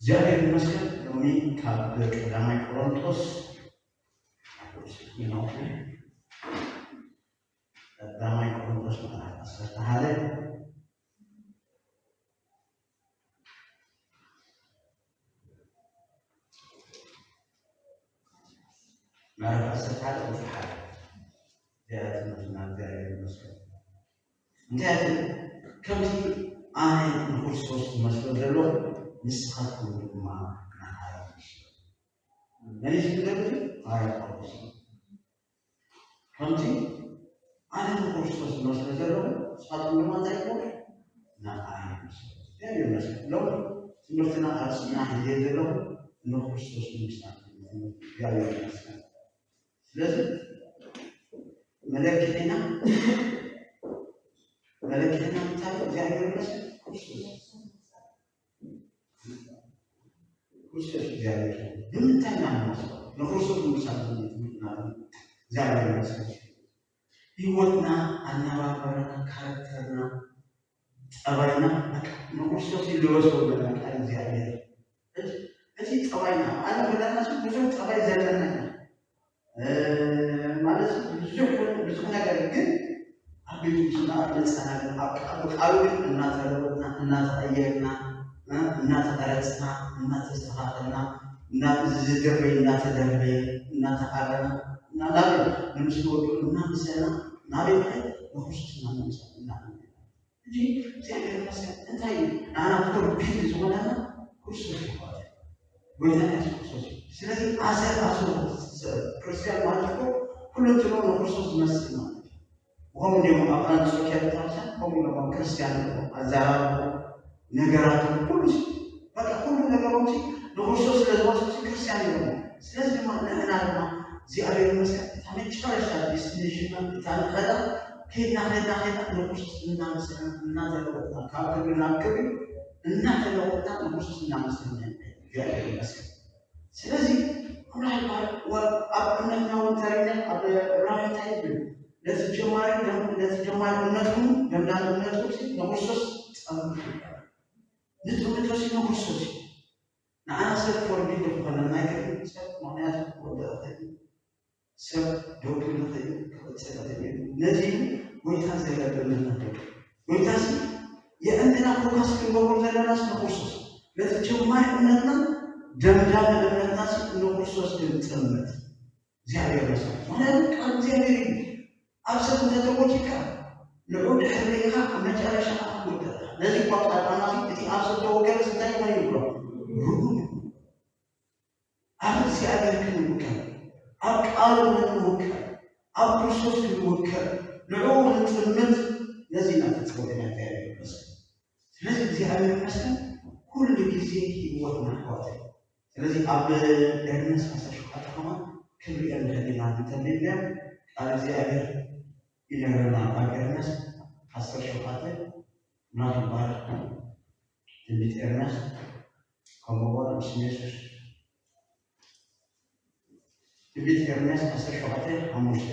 እግዚኣብሔር ይመስገን። ሎሚ ካብ ቀዳማይ ቆሮንቶስ፣ ቀዳማይ ቆሮንቶስ ምዕራፍ ዓሰርተ ሓደ፣ ምዕራፍ ዓሰርተ ሓደ ቁፅሪ ሓደ። እግዚኣብሔር ይመስገን። እንታይ ከምቲ ኣነ ንክርስቶስ ዝመስሎ ዘለኹ፣ ንስኻትኩም ድማ ንዓይ መስሉ። መን እዩ ዝብል ዘሎ? ሃዋርያ ጳውሎስ እዩ። ከምቲ ኣነ ንክርስቶስ ዝመስሎ ዘለኹ፣ ንስኻትኩም ድማ እንታይ ይኹን? ንዓይ መስሉ። እግዚኣብሔር ይመስገን። ሎም ትምህርትና ኣርእስትና ሒዘ ዘለኹ ንክርስቶስ ንምስላም። እግዚኣብሔር ይመስገን። ስለዚ መለክዒና፣ መለክዒና እንታይ እዩ? እግዚኣብሔር ይመስገን፣ ክርስቶስ። ክርስቶስ እግዚኣብሔር። ብምንታይ ኢና ንመስሎ? ንክርስቶስ ንምሳል። እግዚኣብሔር ይመስገን። ህይወትና፣ ኣነባብራና፣ ካራክተርና፣ ጠባይና፣ በቃ ንክርስቶስ እዩ ልበስዎ ብለና ቃል እግዚኣብሔር። እቲ፣ እቲ ጠባይና፣ ኣብ ዓለም ዘለና ሰብ ብዙሕ ጠባይ ዘለና ኢና። እ፣ ማለት ብዙሕ፣ ብዙሕ ነገር ግን ኣብ ቤት ውስጥና መጸናለን ኣብ ቃሉ፣ ቃሉ ግን እናተለወጥና፣ እናተቐየርና፣ እ፣ እናተቐረጽና፣ እናተስተኻኸልና፣ እናተዝደርበየ፣ እናተደርበየ፣ እናተኣረና፣ እና ናበይ ንምስሊ ወዱ እናመሰልና፣ ናበይ ማለት ንክርስቶስ እናመሰልና፣ እናመሰልና። እንጂ እግዚኣብሔር ይመስገን። እንታይ እዩ? ንዓና ፎርቢድ ዝኾነና ክርስቶስ እዩ ማለት እዩ። ጎይታና የሱስ ክርስቶስ እዩ። ስለዚ ኣሰር፣ ኣሰር ክርስቲያን ማለት እኮ ኩሉ እንትኖ ንክርስቶስ ዝመስል ማለት እዩ። ከምኡ እንዲኦም ኣብ ኣንጾኪያ ቤተክርስትያን ከምኡ ኢሎም ክርስቲያን እዮም ኣዘራርቦም፣ ነገራቶም፣ ኩሉ ሲ-፣ በቃ ኩሉ ነገሮም ሲ ንክርስቶስ ስለ ዝመስሉ ሲ ክርስቲያን እዮም። ስለዚ ድማ ንሕና ድማ እግዚኣብሔር ይመስገን እታ መጨረሻ ዴስቲኔሽንና እታ ንኸዳ ከይድና ከይድና ከይድና ንክርስቶስ እናመሰልና እናተለወጥና ካብ ክብሪ ናብ ክብሪ እናተለወጥና ንክርስቶስ እናመሰልና ኢና። እግዚኣብሔር ይመስገን። ስለዚ ኣምላኽ ይባረክ። ወ-፣ ኣብ እምነትና እውን ተሪና ኣብ ዕብራውያን እንታይ ይብል? ነቲ ጀማሪ ደም-፣ ነቲ ጀማሪ እምነትኩም ደምዳሚ እምነትኩም ሲ ንክርስቶስ ጸምዱ ይባል። ንጥምቶ ሲ ንክርስቶስ እዩ። ንዓና ሰብ ፎርቢድ ዝኾነ ናይ ቅድሚ ሰብ ምኽንያቱ ክወድቕ ይኽእል እዩ። ሰብ ደው ክብል ይኽእል እዩ፣ ክቕጽል ይኽእል እዩ። ነዚ እዩ ጎይታ ዘገርመና ዘሎ። ጎይታ ሲ የዕንትና ፎካስ ክንገብሮ ዘለና ሲ ንክርስቶስ። ነቲ ጀማሪ እምነትና ደምዳሚ እምነትና ሲ ንክርስቶስ ክንጥምት። እግዚኣብሔር ይመስገን። ምኽንያቱ ቃል እግዚኣብሔር እዩ። ኣብ ሰብ እንተተወኪልካ ንዑ ድሕር ርኢኻ ኣብ መጨረሻ ክትወድቕ ኢኻ። ነዚ እኳ ጻድቃና ሲ እቲ ኣብ ሰብ ተወከለስ እንታይ ይኾን ይብሎ? ርጉም እዩ። ኣብ እግዚኣብሔር ክንውከል፣ ኣብ ቃሉ ክንውከል፣ ኣብ ክርስቶስ ክንውከል፣ ንዕኡ ክንጥምት ነዚ ኢና ተጸዊዕና። እግዚኣብሔር ይመስገን። ስለዚ እግዚኣብሔር ይመስገን ኩሉ ግዜ ህይወትና ኣሕዋተይ። ስለዚ ኣብ ኤርምያስ ዓሰርተ ሸውዓተ ከማን ክንሪኦ ንኽእል ኢና። እንተንቢብናዮ ቃል እግዚኣብሔር ይነግረና። ኣብ ኤርምያስ ዓሰርተ ሸውዓተ ምዕራፍ ይባረክ። ትንቢት ኤርምያስ ከምኡ እውን ብስም የሱስ። ትንቢት ኤርምያስ ዓሰርተ ሸውዓተ ሓሙሽተ።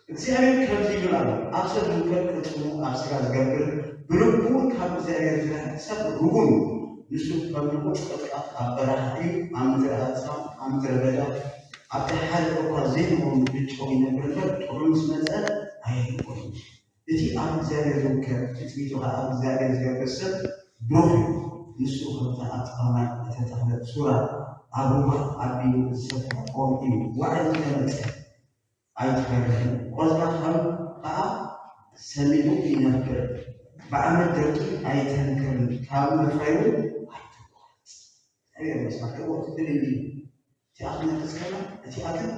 እግዚኣብሔር ከምዚ ይብል ኣሎ፣ ኣብ ሰብ ዝውከል ቅልጽሙ ኣብ ስጋ ዝገብር፣ ብልቡ እውን ካብ እግዚኣብሔር ዝርሕቕ ሰብ ርጉም እዩ። ንሱ ከም ንቑጽ ቅጥቃጥ ኣብ በረኻ እዩ፣ ኣብ ምድሪ ኣጽዋር፣ ኣብ ምድረ በዳ፣ ኣብቲ ሓደ እኳ ዘይንቡር ምድሪ ጨው ይነብር እምበር፣ ጥዑም ምስ መጸ ኣይርቆን። እቲ ኣብ እግዚኣብሔር ዝውከል፣ ትጽቢቱ ኸኣ ኣብ እግዚኣብሔር ዝገብር ሰብ ብሩኽ እዩ። ንሱ ከምቲ ኣብ ጥቓ ማይ እተተኽለ ሱር፣ ኣብ ሩባ ዓቢዩ ዝሰፍሐ ኦም እዩ። ዋዒ እንተ መጸ ኣይትፈርህን። ቆጽላ ከም ኸኣ ሰሚጡ ይነፍር። ብዓመት ደርቂ ኣይተንክርን። ካብ መፍረዩ ኣይትቋረጽ። እግዚኣብሔር ይመስገን። ሕቆ ትብል እንዲ እቲ ኣኽሊ ነፍስ ከላ፣ እቲ ኣክል፣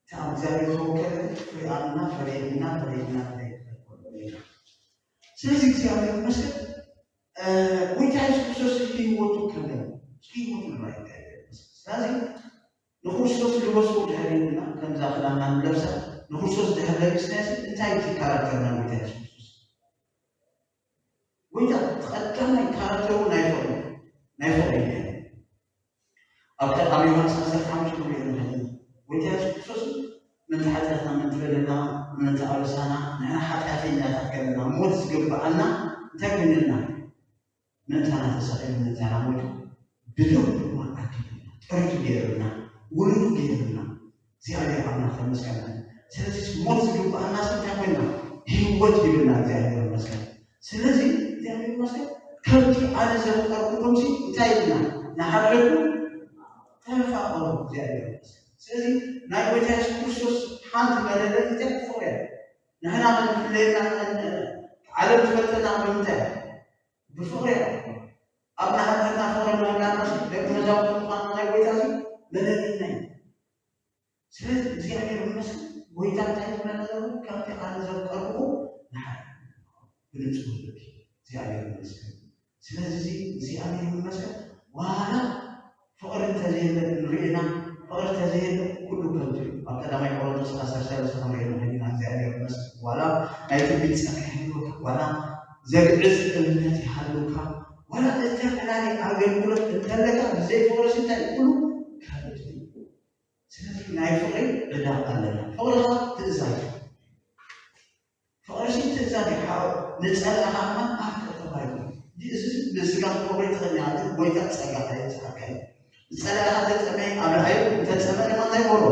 እቲ ኣብ እግዚኣብሔር ዝተወከለ ፍሬ እናፈረየ፣ እናፈረየ፣ እናፈረየ ክኸይድ ከሎ እዩ። ስለዚ እግዚኣብሔር ይመስገን፣ እ፣ ጎይታ የሱስ ክርስቶስ ህይወቱ ከለና፣ እስኪ ህይወቱ ንርኣይ እግዚኣብሔር ይመስገን። ስለዚ ንክርስቶስ ልበሱ ድሕር ኢልና፣ ከምዛ ክዳንና ንለብሳ፣ ንክርስቶስ ድሕር ለቢስና፣ እዚ እንታይ እዩ እቲ ካራክተር ናይ ጎይታ የሱስ ክርስቶስ? ጎይታ እቲ ቀዳማይ ካራክተሩ ናይ ፍቕሪ፣ ናይ ፍቕሪ እዩ። ኣብ ቀ-፣ ኣብ ዮሃንስ ዓሰርተ ሓሙሽተ ክንሪኦ ንኽእል ኢና። ጎይታ የሱስ ክርስቶስ ምእንቲ ሓጢኣትና፣ ምእንቲ በደልና፣ ምእንቲ ኣበሳና፣ ንሕና ሓጢኣተኛታት ከለና፣ ሞት ዝግብኣና እንታይ ኮይኑልና? ምእንታና ተሰቒሉ፣ ምእንታና ሞይቱ፣ ብደሙ ድማ ዓዲሉና፣ ጥሪቱ ገይሩና፣ ውሉዱ ገይሩና። እግዚኣብሔር ኣምላኽ ተመስገን። ስለዚ ሞት ዝግብኣና ሲ እንታይ ኮይና? ህይወት ሂብና እግዚኣብሔር ይመስገን። ስለዚ እግዚኣብሔር ይመስገን። ከምቲ ኣነ ዘፍቀርኩኹም ሲ እንታይ ኢልና? ንሓድሕድኩም ተፋቐሩ። እግዚኣብሔር ይመስገን። ስለዚ ናይ ጎይታ የሱስ ክርስቶስ ሓንቲ መለለይት እንታይ? ፍቕሪ እያ። ንሕና ክንፍለየና፣ ዓለም ትፈልጠና ብምንታይ? ብፍቕሪ እያ። ኣብ ንሓድሕድና ፍቕሪ ምህላና ሲ ደቂ መዛሙርቱ ምዃንና ናይ ጎይታ ሲ መለለይና እዩ። ስለዚ እግዚኣብሔር ይመስገን። ጎይታ እንታይ ዝብለና ዘሎ? ከምቲ ኣነ ዘፍቀርኩኹም ንሓድሕድኩም ብንጹህ ልቢ። እግዚኣብሔር ይመስገን። ስለዚ እዚ እግዚኣብሔር ይመስገን። ዋላ ፍቕሪ እንተዘየለ ንርእና፣ ፍቕሪ እንተዘየለ ኩሉ ከንቱ እዩ። ኣብ ቀዳማይ ቆሮንቶስ ዓሰርተ ሰለስተ ክንርእዮ ንኽእል ኢና። እግዚኣብሔር ይመስገን። ዋላ ናይ ትንቢት ጸጋ ይህልወካ፣ ዋላ ዘግዕዝ እምነት ይሃልውካ፣ ዋላ እተፈላለየ ኣገልግሎት እንተለካ፣ ብዘይ ፍቕሪ ሲ እንታይ እዩ? ኩሉ ከንቱ እዩ። ስለዚ ናይ ፍቕሪ ዕዳ ኣለና። ፍቕሪ ኸዓ ትእዛዝ እዩ። ፍቕሪ ሲ ትእዛዝ እዩ። ሓው ንጸላእኻ ድማ ኣፍቅር ተባሂሉ። እዚ ንስጋ ክትገብሮ ኣይትኽእልን ኢኻ፣ ግን ጎይታ ጸጋ ከየብዝሓልካ እዩ። ዝጸላእኻ እንተጸመየ ኣብልዓዮ፣ እንተጸምአ ድማ እንታይ ግበሮ?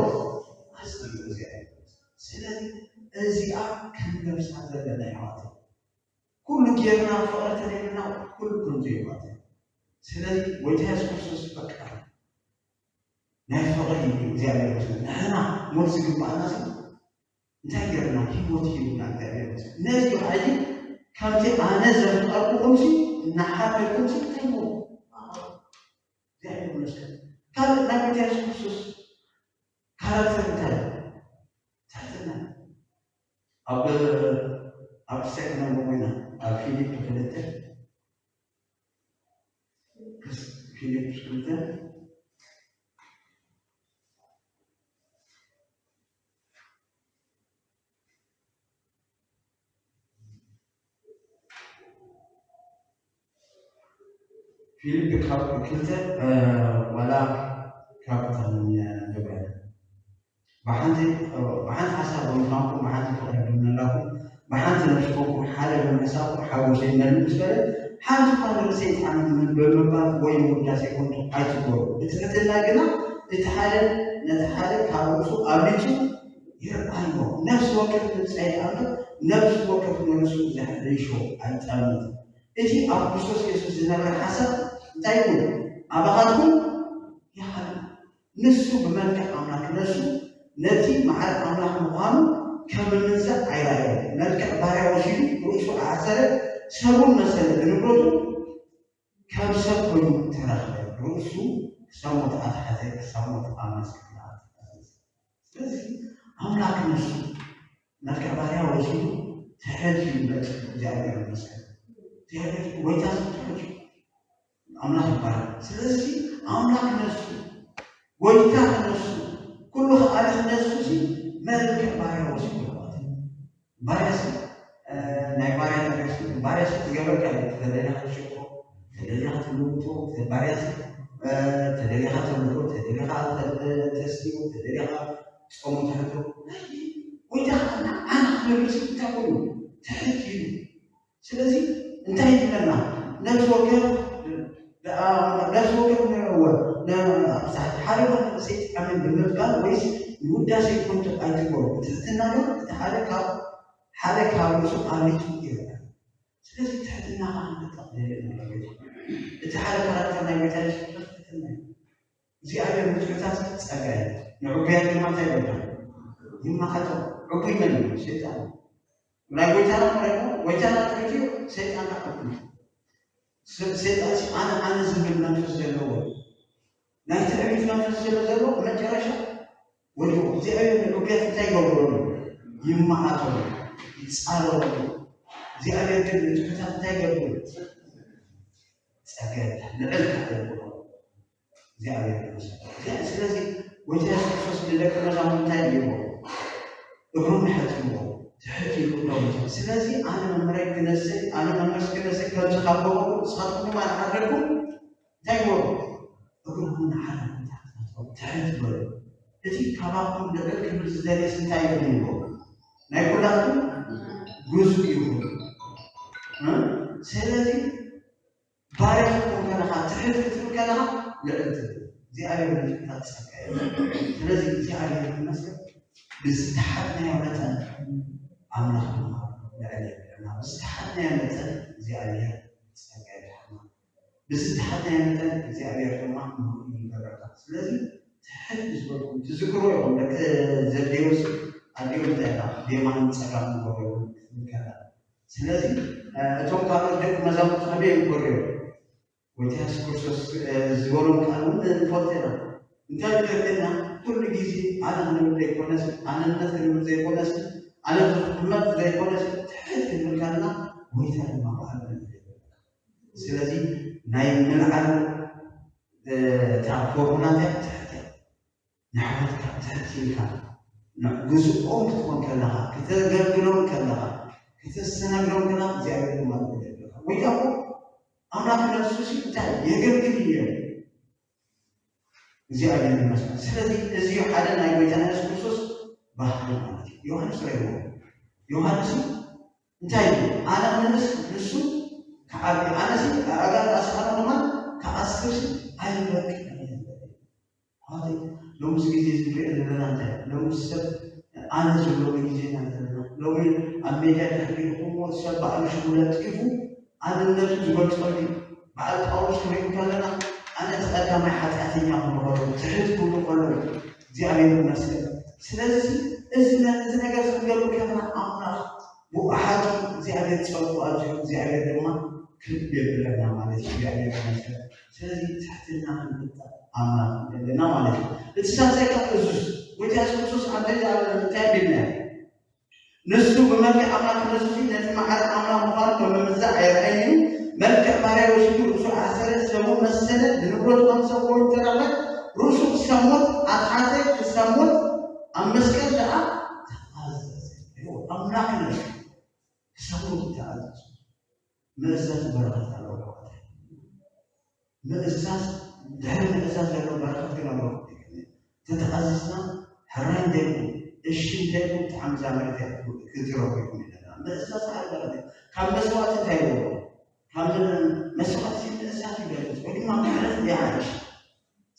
ኣጽምእ። እዚኣ እዩ። ስለዚ እዚኣ ክንለብሳ ዘለና ኣሕዋተይ። ኩሉ ጌርና ፍቕሪ ተዘይብልና ኩሉ ከንቱ እዩ ማለት እዩ። ስለዚ ጎይታ የሱስ ክርስቶስ ፈቃሪ ናይ ፍቕሪ እዩ። እግዚኣብሔር ይመስገን። ንሕና ሞት ዝግብኣና ሲ እንታይ ጌርና? ህይወት ሂብና እግዚኣብሔር ይመስገን። ነዚ እዩ ሕጂ ከምቲ ኣነ ዘፍቀርኩኹም ሲ ንሓድሕድኩም ሲ እንታይ ሞ እግዚኣብሔር ይመስገን። ካልእ ናይ ጎይታ የሱስ ክርስቶስ ካራክተር እንታይ እዩ? ትሕትና። ኣብ ኣብ ክሳይ ክነንብቦ ኢና። ኣብ ፊሊፕ ክልተ፣ ፊሊፕ ክልተ፣ ፊልፕ ካብ ክልተ፣ እ፣ ዋላ ካብ እተን ንበል። ብሓንቲ፣ እ፣ ብሓንቲ ሓሳብ ብምዃንኩም፣ ብሓንቲ ፍቕሪ ብምምላኩም፣ ብሓንቲ ነፍሲ ኮንኩም፣ ሓደ ብምሕሳብኩም ሓጎሰይ መልኡ ምስ በለ፣ ሓንቲ እኳ ንርእሰይ ይጥዓመኒ ብምባል ወይ ንውዳሴ ከንቱ ኣይትግበሩ። ብትሕትና ግና እቲ ሓደ ነቲ ሓደ ካብ ርእሱ ኣብሊጹ ይርኣዮ። ነፍሲ ወከፍ ንብጻይ ደኣ እምበር፣ ነፍሲ ወከፍ ንርእሱ ዘሕርሾ ኣይጠምት። እቲ ኣብ ክርስቶስ የሱስ ዝነበረ ሓሳብ እንታይ ይኹን? ኣባኻትኩም ይሓሉ። ንሱ ብመልክዕ ኣምላክ ነሱ ነቲ ማዕረ ኣምላክ ምዃኑ ከም ምንዛዕ ኣይረኣዮን። መልክዕ ባርያ ወሲዱ ርእሱ ኣሕሰረ፣ ሰብውን መሰለ፣ ብንብረቱ ከም ሰብ ኮይኑ ተረኽበ። ርእሱ ክሳብ ሞት ኣትሓተ፣ ክሳብ ሞት ኣብ መስቀል ኣትሓተ። ስለዚ ኣምላክ ነሱ መልክዕ ባርያ ወሲዱ ትሕት ኢሉ መጸ። እግዚኣብሔር ይመስገን። እግዚኣብሔር ጎይታ ትሕት እዩ። ኣምላክ ይባረክ። ስለዚ ኣምላክ ነሱ፣ ጎይታ ነሱ፣ ኩሉ ከኣሊ ነሱ ሲ መልክዕ ባርያ ወሲዱ ማለት እዩ። ባርያ ሲ፣ እ፣ ናይ ባርያ ነገር ሲ፣ ባርያ ሲ ትገበርካ እዩ። ተደሊኻ ትሸጦ፣ ተደሊኻ ትልውጦ፣ ባርያ ሲ፣ እ፣ ተደሊኻ ተብልዖ፣ ተደሊኻ ተ-፣ ተስትዮ፣ ተደሊኻ ጾሙ ትሕቶ። ጎይታ ከኣ ንዓና ክነብር ሲ እንታይ ኮይኑ? ትሕት ኢሉ። ስለዚ እንታይ ይብለና? ነፍሲ ወከፍ፣ ነፍሲ ወከፍ ነ-፣ ነ-፣ ሓደ ኾነ ሰይጣንን ብምባል ወይስ ንውዳሴ ኮንቱ ኣይትግበሩ። ብትሕትና ግን እቲ ሓደ ካብ፣ ሓደ ካብ ርእሱ ኣብሊጹ ይረአ። ስለዚ ትሕትና ከዓ ክንጠቕ የድልየና ኣሎ። እቲ ሓደ ካራክተር ናይ ጎይታ የሱስ ክርስቶስ ትሕትና እዩ። እግዚኣብሔር ንትሑታት ጸጋ እዩ፣ ንዕቡያት ድማ እንታይ ይበልካ? ይመሓጾ። ዕቡይ መን እዩ? ሰይጣን። ናይ ጎይታና ማለት ነው። ጎይታና ትሑት እዩ፣ ሰይጣን ከዓ ዕቡይ እዩ። ሰ-፣ ሰይጣን ሲ ኣነ፣ ኣነ ዝብል መንፈስ ዘለዎ፣ ናይ ትዕቢት መንፈስ ስለ ዘለዎ መጨረሻ ወዲቑ። እግዚኣብሔር ንዕቡያት እንታይ ይገብረሉ? ይመሓጾ፣ ይጻረሩ። እግዚኣብሔር ግን ንትሑታት እንታይ ይገብሩ? ጸጋ ይብሃል። ልዕል ካለ ይብሎ። እግዚኣብሔር ይመስገን። እግዚኣብሔር፣ ስለዚ ጎይታ የሱስ ክርስቶስ ንደቀ መዛሙርቱ እንታይ ገይርዎ? እግሮም ሓጺብዎ፣ ትሕት ኢሉ እግሮም ሓጺቡ። ስለዚ ኣነ መምህረይ ክነሰይ፣ ኣነ መምህርስ ክነሰይ፣ ከምዚ ካብ ገበርኩ ንስኻትኩም ድማ ንሓድረኩም እንታይ ግበሩ? እግርኩም ንሓድረኩም ትሕት በሉ። እቲ ካባኩም ልዕል ክብል ዝደልየስ እንታይ ይኹን ይብሎ? ናይ ኩላትኩም ግዙእ ይኹን። እ? ስለዚ ባርያ ክትኮን ከለኻ፣ ትሕት ክትብል ከለኻ፣ ልዕልቲ እግዚኣብሔር ምልክታት ጸጋ እዩ። ስለዚ እግዚኣብሔር ይመስገን ብዝተሓትናዮ መጠን ኣምላኽ ድማ ልዕል የብለና። ብዝተሓትናዮ መጠን እግዚኣብሔር ጸጋ ይብለና። ብዝተሓትናዮ መጠን እግዚኣብሔር ድማ ምሉእ ይገብረካ። ስለዚ ትሕት ዝበልኩም ትዝክርዎ ኢኹም ደቂ ዘብዴዎስ ኣዲኦም እንታይ ኢላ ብየማንን ጸጋምን ንገርዎ ይብል ክትብል ከላ። ስለዚ እቶም ካልኦት ደቂ መዛሙርቲ ከመይ እዮም ክገብሩ እዮም? ጎይታ የሱስ ክርስቶስ ዝበሎም ቃል እውን ንፈልጦ ኢና። እንታይ ይገብረና? ኩሉ ግዜ ኣነ ክንብል ዘይኮነስ ኣነነት ክንብል ዘይኮነስ ኣነ ዝኽመት ዘይኮነስ ትሕት ክንብል ከለና ጎይታ ድማ ባዕሉ ይገብረና። ስለዚ ናይ ምልዓል እታ ፎርሙላ እንታይ ትሕት እያ። ንኣሕዋትካ ትሕት ኢልካ ግዝኦም ክትኮን ከለኻ፣ ክተገልግሎም ከለኻ፣ ክተስተናግዶም ከለኻ እግዚኣብሔር ድማ ይገብረካ። ጎይታ እኮ ኣምላኽ ነሱ ሲ እንታይ የገልግል እዩ። እግዚኣብሔር ይመስገን። ስለዚ እዚ ሓደ ናይ ጎይታና የሱስ ክርስቶስ ባህሪ ማለት እዩ። ዮሃንስ ረይዎ ዮሃንስ እንታይ እዩ? ኣነ ምንስ ንሱ ክዓቢ ኣነሲ ኣእጋር ኣስሓኖ ድማ ክኣስር ኣይበቅዕን። ኣዋተይ ሎምስ ግዜ እዚ ንሪኦ ዘለና እንታይ ሎምስ ሰብ ኣነ ዝብለሉ ግዜ ኢና ዘለና። ሎሚ ኣብ ሜድያ ተሕቢርኩሞ ሰብ ባዕሉ ሽሙ ለጢፉ ኣንነቱ ዝገልጸሉ እዩ። በዓል ጳውሎስ ክንርኢ ከለና ኣነ እቲ ቀዳማይ ሓጢኣተኛ ክብሉ ከለዉ ትሕት ክብሉ ከለዉ እግዚኣብሔር ይመስገን። ስለዚ እዚ እዚ ነገር ክንገብር ከለና ኣምላኽ ብሓቂ እግዚኣብሔር ጸጉ ኣብዚሑ እግዚኣብሔር ድማ ክብ የብለና ማለት እዩ። እግዚኣብሔር ይመስገን። ስለዚ ትሕትና ክንፍጠር ኣምላኽ ኣለና ማለት እዩ። እቲ ሳልሳይ ካብ እዙዝ ጎይታ የሱስ ክርስቶስ ኣብ ገዛ እንታይ ቢልና ንሱ ብመልክዕ ኣምላኽ ክነሱ ነቲ ማዕረ ኣምላኽ ምዃኑ ከም ምምዛዕ ኣይረኣይን እዩ። መልክዕ ባርያ ወሲዱ ርእሱ ኣሰረ፣ ሰቡ መሰለ፣ ብንብረቱ ከም ሰብ ኮይኑ ተራኸበ፣ ርእሱ ክሳብ ሞት ኣትሓተ፣ ክሳብ ሞት ኣብ መስቀል ደኣ ተኣዘዘ። ኣምላኽ ክነሱ ክሳብ ሞት ተኣዘዘ። ምእዛዝ በረኸት ኣለዎ ኣሕዋተይ። ምእዛዝ ድሕሪ ምእዛዝ ዘሎ በረኸት ግን ኣለዎ። ተተኣዚዝና ሕራይ እንተይልኩም እሺ እንተይልኩም ጣዕሚ እዛ መሬት ክትረኽቡ ኢኹም ኢለና። ምእዛዝ ሓደ በረኸት ካብ መስዋዕቲ እንታይ ይበልዎ? ካብ መስዋዕቲ ምእዛዝ ይበልፅ ወይ ድማ ምሕረት ይሓይሽ።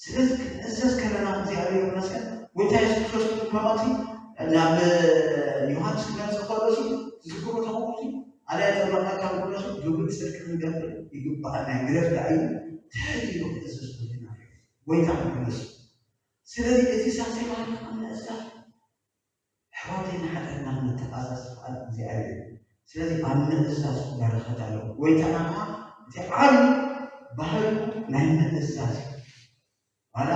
ስለዚ ክንእዘዝ ከለና እግዚኣብሔር ይመስገን። ጎይታ የሱስ ክርስቶስ ከማቲ ናብ ዮሃንስ ክመፅእ ከሎ ሲ ዝዝክሩ ተኸውቲ ኣልያ ጠመቃካ ከሎ ሲ ግብሪ ፅድቂ ክንገብር ይግባኣና ግረፍ ዳኣ እዩ። ትሕት ኢሉ ክእዘዝ ከለና ጎይታ ክንእዘዝ። ስለዚ እቲ ሳልሳይ ባህሪ ምእዛዝ ኣሕዋተይ ንሓጢኣትና ክንተኣዘዝ ፍቓድ እግዚኣብሔር እዩ። ስለዚ ኣብ ምእዛዝ በረኸት ኣሎ። ጎይታና ከዓ እቲ ዓብዪ ባህሉ ናይ ምእዛዝ እዩ። ዋላ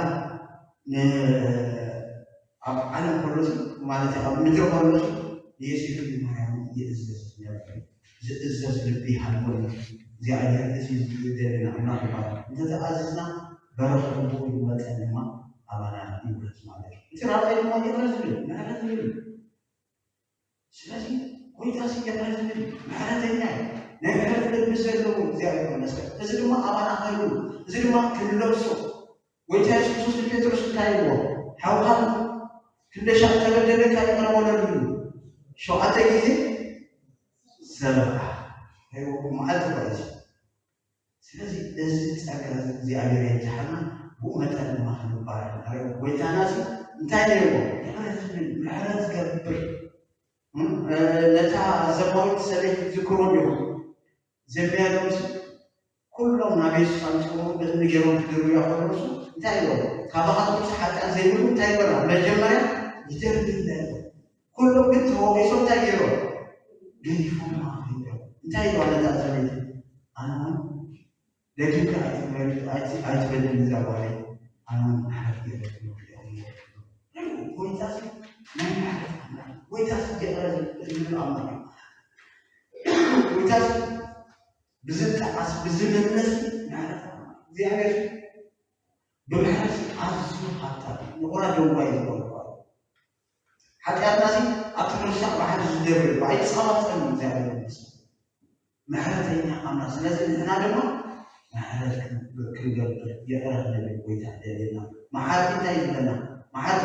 ኣብ ዓለም ከሎ ማለት ኣብ ምድሪ ከሎ ንዮሴፍን ማርያምን ይእዘዝ ነበር። ዝእዘዝ ልቢ ይሃልወን። እግዚኣብሔር እዚ ዝደለና ኣምላኽ ይባል። እንተተኣዘዝና በረኸቱ ብኡ መጠን ድማ ኣባና ይውረድ ማለት እዩ። እቲ ራብዓይ ድማ ይቕረ ዝብል ምሕረት ዝብል። ስለዚ ጎይታ ሲ ይቕረ ዝብል ምሕረተኛ እዩ። ናይ ምሕረት ልቢ ዘለዎ እግዚኣብሔር ይመስገን። እዚ ድማ ኣባና ክህሉ እዚ ድማ ክንለብሶ ጎይታ የሱስ ክርስቶስ ንጴጥሮስ እንታይ ይብሎ? ሓውካ ክንደሻ ተበደለካ ይቕረ በለሉ። ሸውዓተ ግዜ ሰብዓ ኣይወቁ መዓልቲ በዚ ስለዚ እዚ ጸጋ እዚ እግዚኣብሔር የብዝሓልና። ብኡ መጠን ድማ ክንባረኽ ንሪኦ። ጎይታና እዚ እንታይ ነይርዎ? ይቕረ ዝብል ምሕረት ዝገብር። ነታ ዘማዊት ሰበይቲ ዝክሮ ዲኹም? ዘሚያሎምሲ ኩሎም ናብ የሱስ ኣምፅዎ በእምኒ ገይሮም ክድርብያ ከለውሱ እንታይ ይበሉ? ካባኻትኩም ሓጢኣት ዘይብሉ እንታይ ይበላ? መጀመርያ ይደርብያ። ኩሎም ግን ተወቂሶም እንታይ ገይሮም? ገዲፎም ከይዶም። እንታይ ኢልዋ ነታ ሰበይቲ? ኣነ እውን ደጊምካ ኣይትበድል እዛ ጓለይ፣ ኣነ እውን ምሕረት ገይረልኩም። ጎይታሲ ናይ ምሕረት ኣምላኽ፣ ጎይታሲ ይቕረ ዝብል ኣምላኽ እዩ። ጎይታሲ ብዝጠዓስ ብዝምለስ ምሕረት ኣምላኽ እግዚኣብሔር ብምሕረት ኣዝዩ ሃብታም እዩ። ንቑራ ደንጓይ ዝበልኳ ሓጢኣትና ሲ ኣብቲ ምርሳዕ ባሕሪ ዝደርብ እዩ። ኣይፃባፀብን እግዚኣብሔር ይመስገን። ምሕረተኛ ኣምላኽ። ስለዚ ንሕና ድማ ምሕረት ክንገብር ይቕረ ክንብል ጎይታ ደልየና። መሓርቲ እንታይ ይብለና? መሓርቲ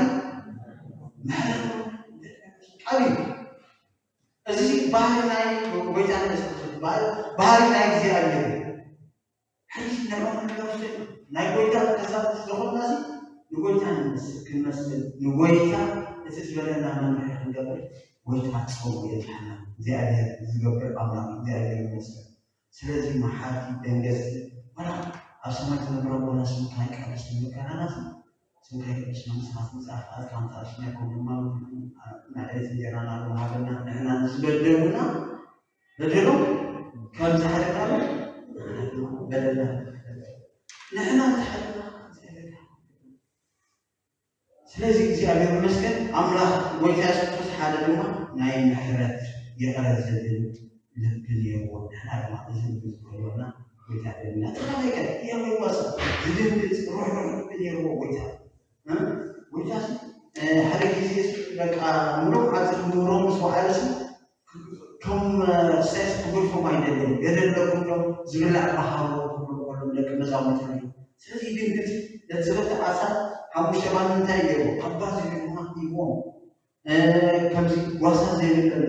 ምሕረት ዓብዩ እዚ ባህሪ ናይ ጎይታ ናይ የሱስ ክርስቶስ ባህሪ ናይ እግዚኣብሔር እዩ። ሕዚ ንዕኦም ንለብሶ ናይ ጎይታ ዝኾንና ንጎይታ ክንመስል፣ ንጎይታ እቲ ዝበለና መምርሒ ክንገብር ጎይታ ጸው የብዝሓና። እግዚኣብሔር ዝገብር ኣምላኽ እግዚኣብሔር ይመስገን። ስለዚ መሓርቲ ደንገጽቲ ዋላ ኣብ ሰማይ ትነብር ኣቦና ስምካ ይቀደስ እንብል ከለና ስምካ ይቀደስ፣ መንግስትኻ ትምጻእ፣ ፍቓድካ ትምጻእ፣ ኣብ ሰማይ ከም ድማ ምድሪ። ዕለት እንጀራና ሃበና፣ ንሕና ንዝበደሉና በደሎም ከም ዝሓለና በደልና ንሕና እንተሓለና። ስለዚ እግዚኣብሔር ይመስገን ኣምላኽ ጎይታ የሱስ ክርስቶስ ሓደ ድማ ናይ ምሕረት ይቕረ ዝብል ልቢ ነይርዎ። ንሕና ድማ እዚ ልቢ ዝህልወና ጎይታ ደልና ተኻላይካ ያመዋሳ ዝድንግጽ ሩሕሩሕ ልቢ ነይርዎ ጎይታ። እ? ጎይታ ሓደ ጊዜ በቃ ምሉእ ዓጽ ምሮም ምስ ወዓለሲ ከም ሳይስ ክጎድፎም ኣይደልን። ገደለኩም ዶ ዝብላዕ ባህሮ ክብሉ ከሎም ደቂ መዛሙርቱ። ስለዚ ድንግጽ ነቲ ዝበልተ ዓሳ ሓሙሽተ ባኒ እንታይ ገይሩ ኣባ ዝብል ድማ ሂቦም። ከምዚ ጓሳ ዘይብለን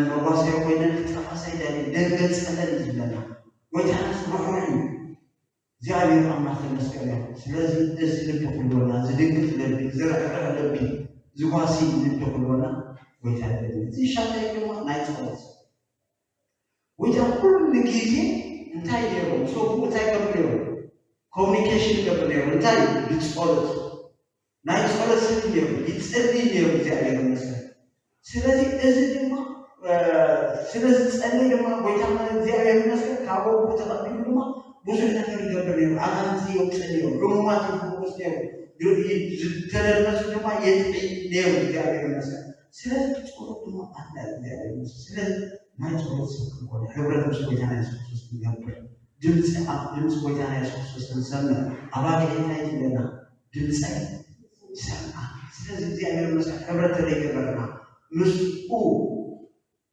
መጓሰዮ ኮይነን ክጠፋሳ ይደሊ ደንገጸለን እዩ ዝብለና። ጎይታናስ ርሑር እዩ። እግዚኣብሔር ኣምላኽ ተመስገን እዩ። ስለዚ እዚ ልቢ ክህልወና፣ ዝድንግጽ ልቢ፣ ዝርሕርሕ ልቢ፣ ዝጓሲ ልቢ ክህልወና ጎይታ ይደሊ። እዚ ሻታይ ድማ ናይ ጸሎት። ጎይታ ኩሉ ግዜ እንታይ ገይሩ? ሰብኡ እንታይ ገይሩ ነይሩ? ኮሚኒኬሽን ገይሩ ነይሩ። እንታይ? ብጸሎት። ናይ ጸሎት ሰብ ነይሩ። ይጸልይ ነይሩ እግዚኣብሔር ይመስገን። ስለዚ እዚ ድማ ስለ ዝጸልይ ድማ ጎይታ እግዚኣብሔር ይመስገን ካብ ኣቦኡ ተቐቢሉ ድማ ብዙሕ ነገር ይገብር ነይሩ። ኣጋንንቲ የውፅእ ነይሩ። ሕሙማት ይፍውስ ነይሩ። ዝተደርመሱ ድማ የጥዕይ ነይሩ። እግዚኣብሔር ይመስገን። ስለዚ ጸሎት ድማ ኣድላይ እግዚኣብሔር ይመስገን። ስለዚ ናይ ጸሎት ሰብ ክንኮን፣ ሕብረት ምስ ጎይታና የሱስ ክርስቶስ ክንገብር፣ ድምፂ ኣብ ድምፂ ጎይታና የሱስ ክርስቶስ ክንሰምዕ፣ ኣባጊዕ እንታይ ትብለና? ድምፀይ ይሰምዓ። ስለዚ እግዚኣብሔር ይመስገን ሕብረት ተዘይገበርና ምስኡ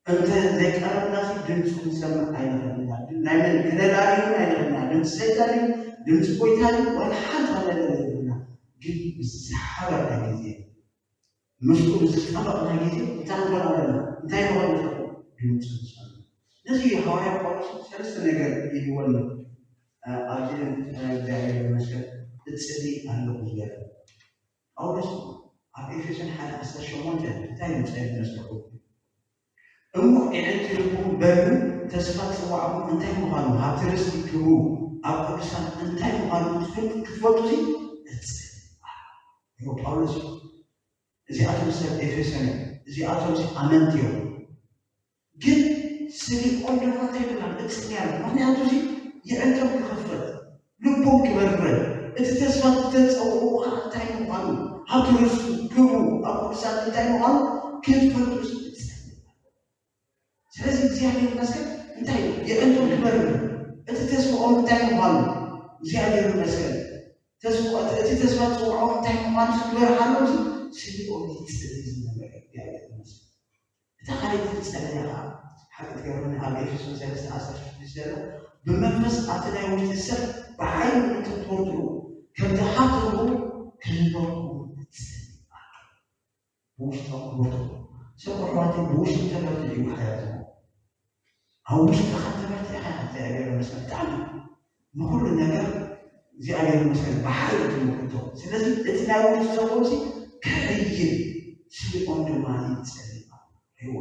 እንተ ዘይቀረብናሲ ድምፁ ክንሰምዕ ኣይንኽእልና። ናይ መን ክነላልዩ ኣይንኽእልና። ድምፂ ሰይጣን እዩ፣ ድምፂ ጎይታ እዩ፣ ዋላ ሓንቲ ክነለለ የብልና። ግን ምስ ዝሓበርና ግዜ ምስኡ ዝጣበቕና ግዜ እንታይ ንኾን ኣለና? እንታይ ንኾን ንኽእል? ድምፁ ንሰምዕ። ነዚ ሃዋርያ ጳውሎስ ሰለስተ ነገር ይህልወና። ኣብዚ እግዚኣብሔር ይመስገን እጽሊ ኣለኹ ዝበለ ጳውሎስ ኣብ ኤፌሶን ሓደ ዓሰርተ ሸሞንተ እንታይ ምጸ ይመስለኹ? እሞ የዕንቲ ልብኹም በርሁ፣ ተስፋ ጽዋዕኹም እንታይ ምዃኑ፣ ሃብቲ ርስቲ ክብሩ ኣብ ቅዱሳን እንታይ ምዃኑ ክትፈልጡ ክትፈልጡ እዚ እጽሊ ኣለኹ። ጳውሎስ እዚኣቶም ሰብ ኤፌሶን እዮም። እዚኣቶም እዚ ኣመንቲ እዮም። ግን ስሊቆም ድማ እንታይ ይብላል? እጽሊ ኣሎ። ምክንያቱ እዚ የዕንቶም ክኸፈት፣ ልቦም ክበርህ፣ እቲ ተስፋ ዝተጸውዕዎ ከዓ እንታይ ምዃኑ፣ ሃብቲ ርስቱ፣ ክብሩ ኣብ ቅዱሳት እንታይ ምዃኑ ክትፈልጡ እጽሊ። ስለዚ እግዚኣብሔር ይመስገን እንታይ የዕንቶም ክበርህ፣ እቲ ተስፋኦም እንታይ ምዃኑ እግዚኣብሔር ይመስገን። ተስፋ እቲ ተስፋ ዝጽውዖም እንታይ ምዃኑ ክበርሃሎም ስሊኦም ይጽሊ ዝነበረ እግዚኣብሔር ይመስገን። እታ ካልኣይቲ ዝጸለያ ከዓ ሓቂ ትገብረኒ ኣብ ኤፌሶን ሰለስተ ዓሰርተ ሽዱሽተ ዘላ ብመንፈስ ኣብቲ ናይ ውሽጢ ሰብ ብሓይሊ ንክትበርትዑ ከምቲ ሃብቲ ክህልወኩም እጽሊ። ብውሽጦም ክበርትዑ ሰብ ኣሕዋተይ ብውሽጢ ተበርቲዑ እዩ ሓያል ዝኸውን። ኣብ ውሽጥኻ ተበርቲዕኻ እግዚኣብሔር ይመስገን ብጣዕሚ ንኩሉ ነገር እግዚኣብሔር ይመስገን ብሓይሊ ትምክቶ። ስለዚ እቲ ናይ ውሽጢ ሰብኡሲ ክሕይል ስሊኦም ድማ ይጸልዩ። ርእይዎ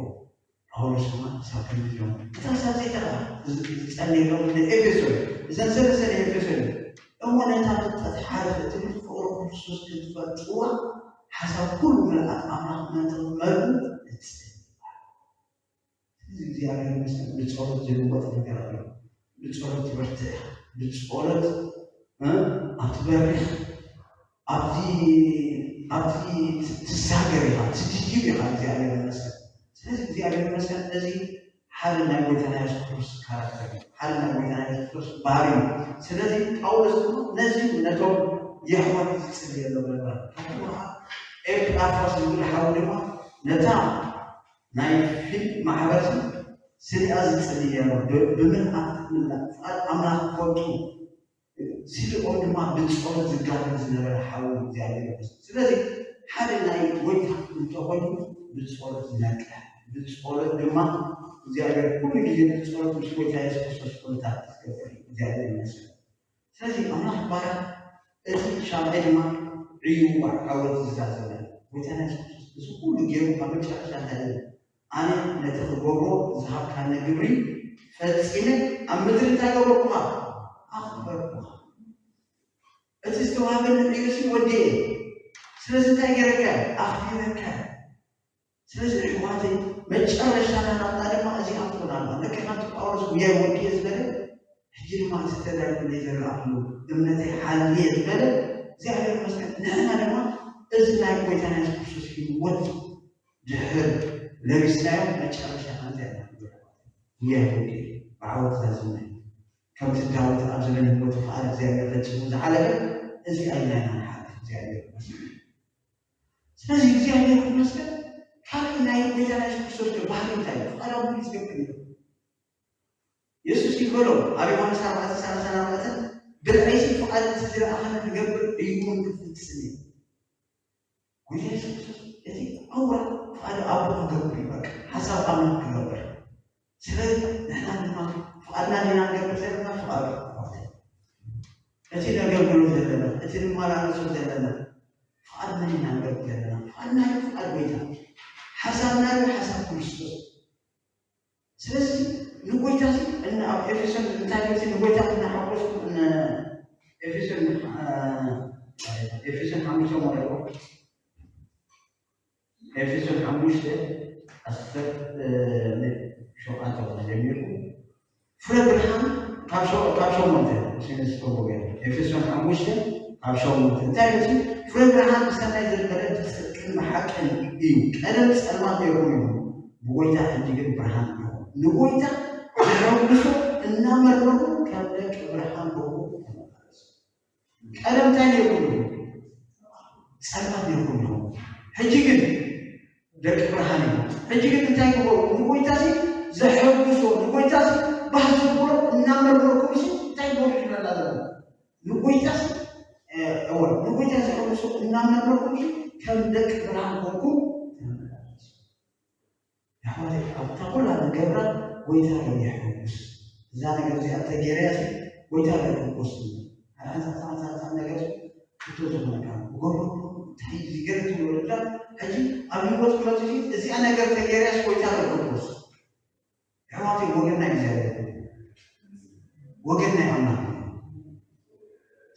ጳውሎስ ድማ ሳብ ከምዚኦም እታ ሳብ ዘይተራ ዝጸልየሎም ንኤፌሶን እዘን ሰለስተ ንኤፌሶን እሞ ነታ ፍልጠት ሓለፈ እቲ ፍቕሪ ክርስቶስ ክትፈልጥዋ ሓሳብ ኩሉ ምልኣት ኣምላኽ መተመሉ እጽሊ። እዚ እግዚኣብሔር ይመስገን ብጸሎት ዝልወጥ ነገር ኣሎ። ብጸሎት ትበርትዕ ኢኻ። ብጸሎት ኣብ ትበርህ ኣብቲ ኣብቲ ትሳገር ኢኻ፣ ትድይብ ኢኻ። እግዚኣብሔር ይመስገን። ስለዚ እግዚኣብሔር ይመስገን እዚ ሓደ ናይ ጎይታና የሱስ ክርስቶስ ካራክተር እዩ። ሓደ ናይ ጎይታና የሱስ ክርስቶስ ባህሪ እዩ። ስለዚ ጳውሎስ ነዚ ነቶም የሕዋት ዝጽልየሎም ነበረ። ካብኡ ከዓ ኤጳፍራስ ዝብል ሓው ድማ ነታ ናይ ፊልም ማሕበር ስሪኣ ዝጽልይ ነይሩ። ብምልኣት ምልኣት ፍቓድ ኣምላኽ ክፈልጡ ስሊኦም ድማ ብጸሎት ዝጋደል ዝነበረ ሓው እግዚኣብሔር ይመስገን። ስለዚ ሓደ ናይ ጎይታ እንተኾይኑ ብጸሎት ዝነቅሕ ብጸሎት ድማ እግዚኣብሔር ኩሉ ግዜ ብጸሎት ምስ ጎይታ የሱስ ክርስቶስ ኩነታት ክትገብር እዩ። እግዚኣብሔር ይመስገን። ስለዚ ኣምላኽ ባርያ እቲ ሻምዓይ ድማ ዕዩ ዓወት ዝዛዘመ ጎይታና የሱስ ክርስቶስ እዚ ኩሉ ገይሩ ካብ መጨረሻ እንታይ ኢሉ? ኣነ ነቲ ክገብሮ ዝሃብካኒ ግብሪ ፈጺመ ኣብ ምድሪ እንታይ ገበርኩኻ? ኣኽበርኩኻ። እቲ ዝተዋህበኒ ዕዮሲ ወዲኤ። ስለዚ እንታይ ገይረካ? ኣኽቢረካ። ስለዚ ኣሕዋተይ መጨረሻና ናትና ድማ እዚኣ ትኾን ኣላ። ልክዕ ከምቲ ጳውሎስ ጉያይ ወዲኤ ዝበለ ሕጂ ድማ እቲ ተዳልዩለይ ዘሎ ኣኽሉ እምነተይ ሓልየ ዝበለ እግዚኣብሔር ይመስገን። ንሕና ድማ እዚ ናይ ጎይታና የሱስ ክርስቶስ ህይወት ድሕር ለቢስናዮ መጨረሻ ከምዚ ኣይና ጉያይ ወዲኤ ብዓወት ዛዝመ ከምቲ ዳዊት ኣብ ዘበነ ህይወቱ ፍቓድ እግዚኣብሔር ፈጺሙ ዝሓለፈ እዚ ኣይናይና ንሓልፍ እግዚኣብሔር ይመስገን። ስለዚ እግዚኣብሔር ይመስገን። ካልእ ናይ ጎይታ ናይ የሱስ ክርስቶስ ግን ባህሪ እንታይ እዩ? ፍቓድ ኣቦይ ዝገብር እዩ። የሱስ ይበሎ ኣብ ዮሃንስ ኣርባዕተ ሰላሳ ኣርባዕተ ብልዐይሲ ፍቓድ እቲ ዝለኣኸኒ ክገብር እዩ እውን ክፍጽም እዩ። ጎይታ የሱስ ክርስቶስ እቲ ኣውራ ፍቓድ ኣቦ ክገብር እዩ። በቃ ሓሳብ ኣምላኽ ክገብር። ስለዚ ንሕና ድማ ፍቓድና ዲና ንገብር ዘለና ፍቓድ ኣቦ። እቲ ነገልግሎ ዘለና እቲ ንመላለሶ ዘለና ፍቓድ መን ኢና ንገብር ዘለና? ፍቓድ ናይ ፍቓድ ጎይታ ሓሳብ ናይ ሓሳብ ክርስቶስ። ስለዚ ንጎይታ እዚ እነ ኣብ ኤፌሶን እንታይ ቤት ንጎይታ እናሓጎስኩም እነ ኤፌሶን እ፣ ኤፌሶን ሓሙሽተ ማለት ነው። ኤፌሶን ሓሙሽተ ዓሰርተ ሸውዓተ ጀሚርኩም ፍረ ብርሃን ካብ ሸ- ካብ ሸሞንተ ሲነስ ተቦገ ኤፌሶን ሓሙሽተ ካብ ሸሞንተ እንታይ እዩ? ፍረ ብርሃን ብሰናይ ዝርበረ ብፅድቅን ብሓቅን እዩ። ቀደም ፀልማት ነይርኩም እዩ፣ ብጎይታ ሕጂ ግን ብርሃን እዩ። ንጎይታ ተሐጉሶ እናመርመሩ ከም ደቂ ብርሃን በሩ ተመላለሱ። ቀደም እንታይ ነይርኩም እዩ? ፀልማት ነይርኩም እዩ። ሕጂ ግን ደቂ ብርሃን እዩ። ሕጂ ግን እንታይ ክገብሩ? ንጎይታ ሲ ዘሐጉሶ ንጎይታ ሲ ባህ ዘብሎ እናመርመርኩም ሲ እንታይ ክገብሩ ይብለና ዘሎ? ንጎይታ ሲ እወ ንጎይታ ዘሐጉሶ እናመርመርኩም ሲ ከም ደቂ ብርሃን ኮንኩም ተመላለሱ። ኣሕዋተይ ኣብታ ኩላ ንገብራ ጎይታ ዶ የሐጉስ? እዛ ነገር እዚኣ እንተገይረያ ሲ ጎይታ ዶ የሐጉስ? ሓንሳብ ሓንሳብ ሓንሳብ ነገር ክቶ ዝኾነካ ክገብሮ እንታይ ዝገርም ትብሎ ዳ ሕጂ ኣብ ህይወት ክመጽእ ሲ እዚኣ ነገር ተገይረያ ሲ ጎይታ ዶ የሐጉስ? ኣሕዋተይ ወገን ናይ እግዚኣብሔር ወገን ናይ ኣምላኽ።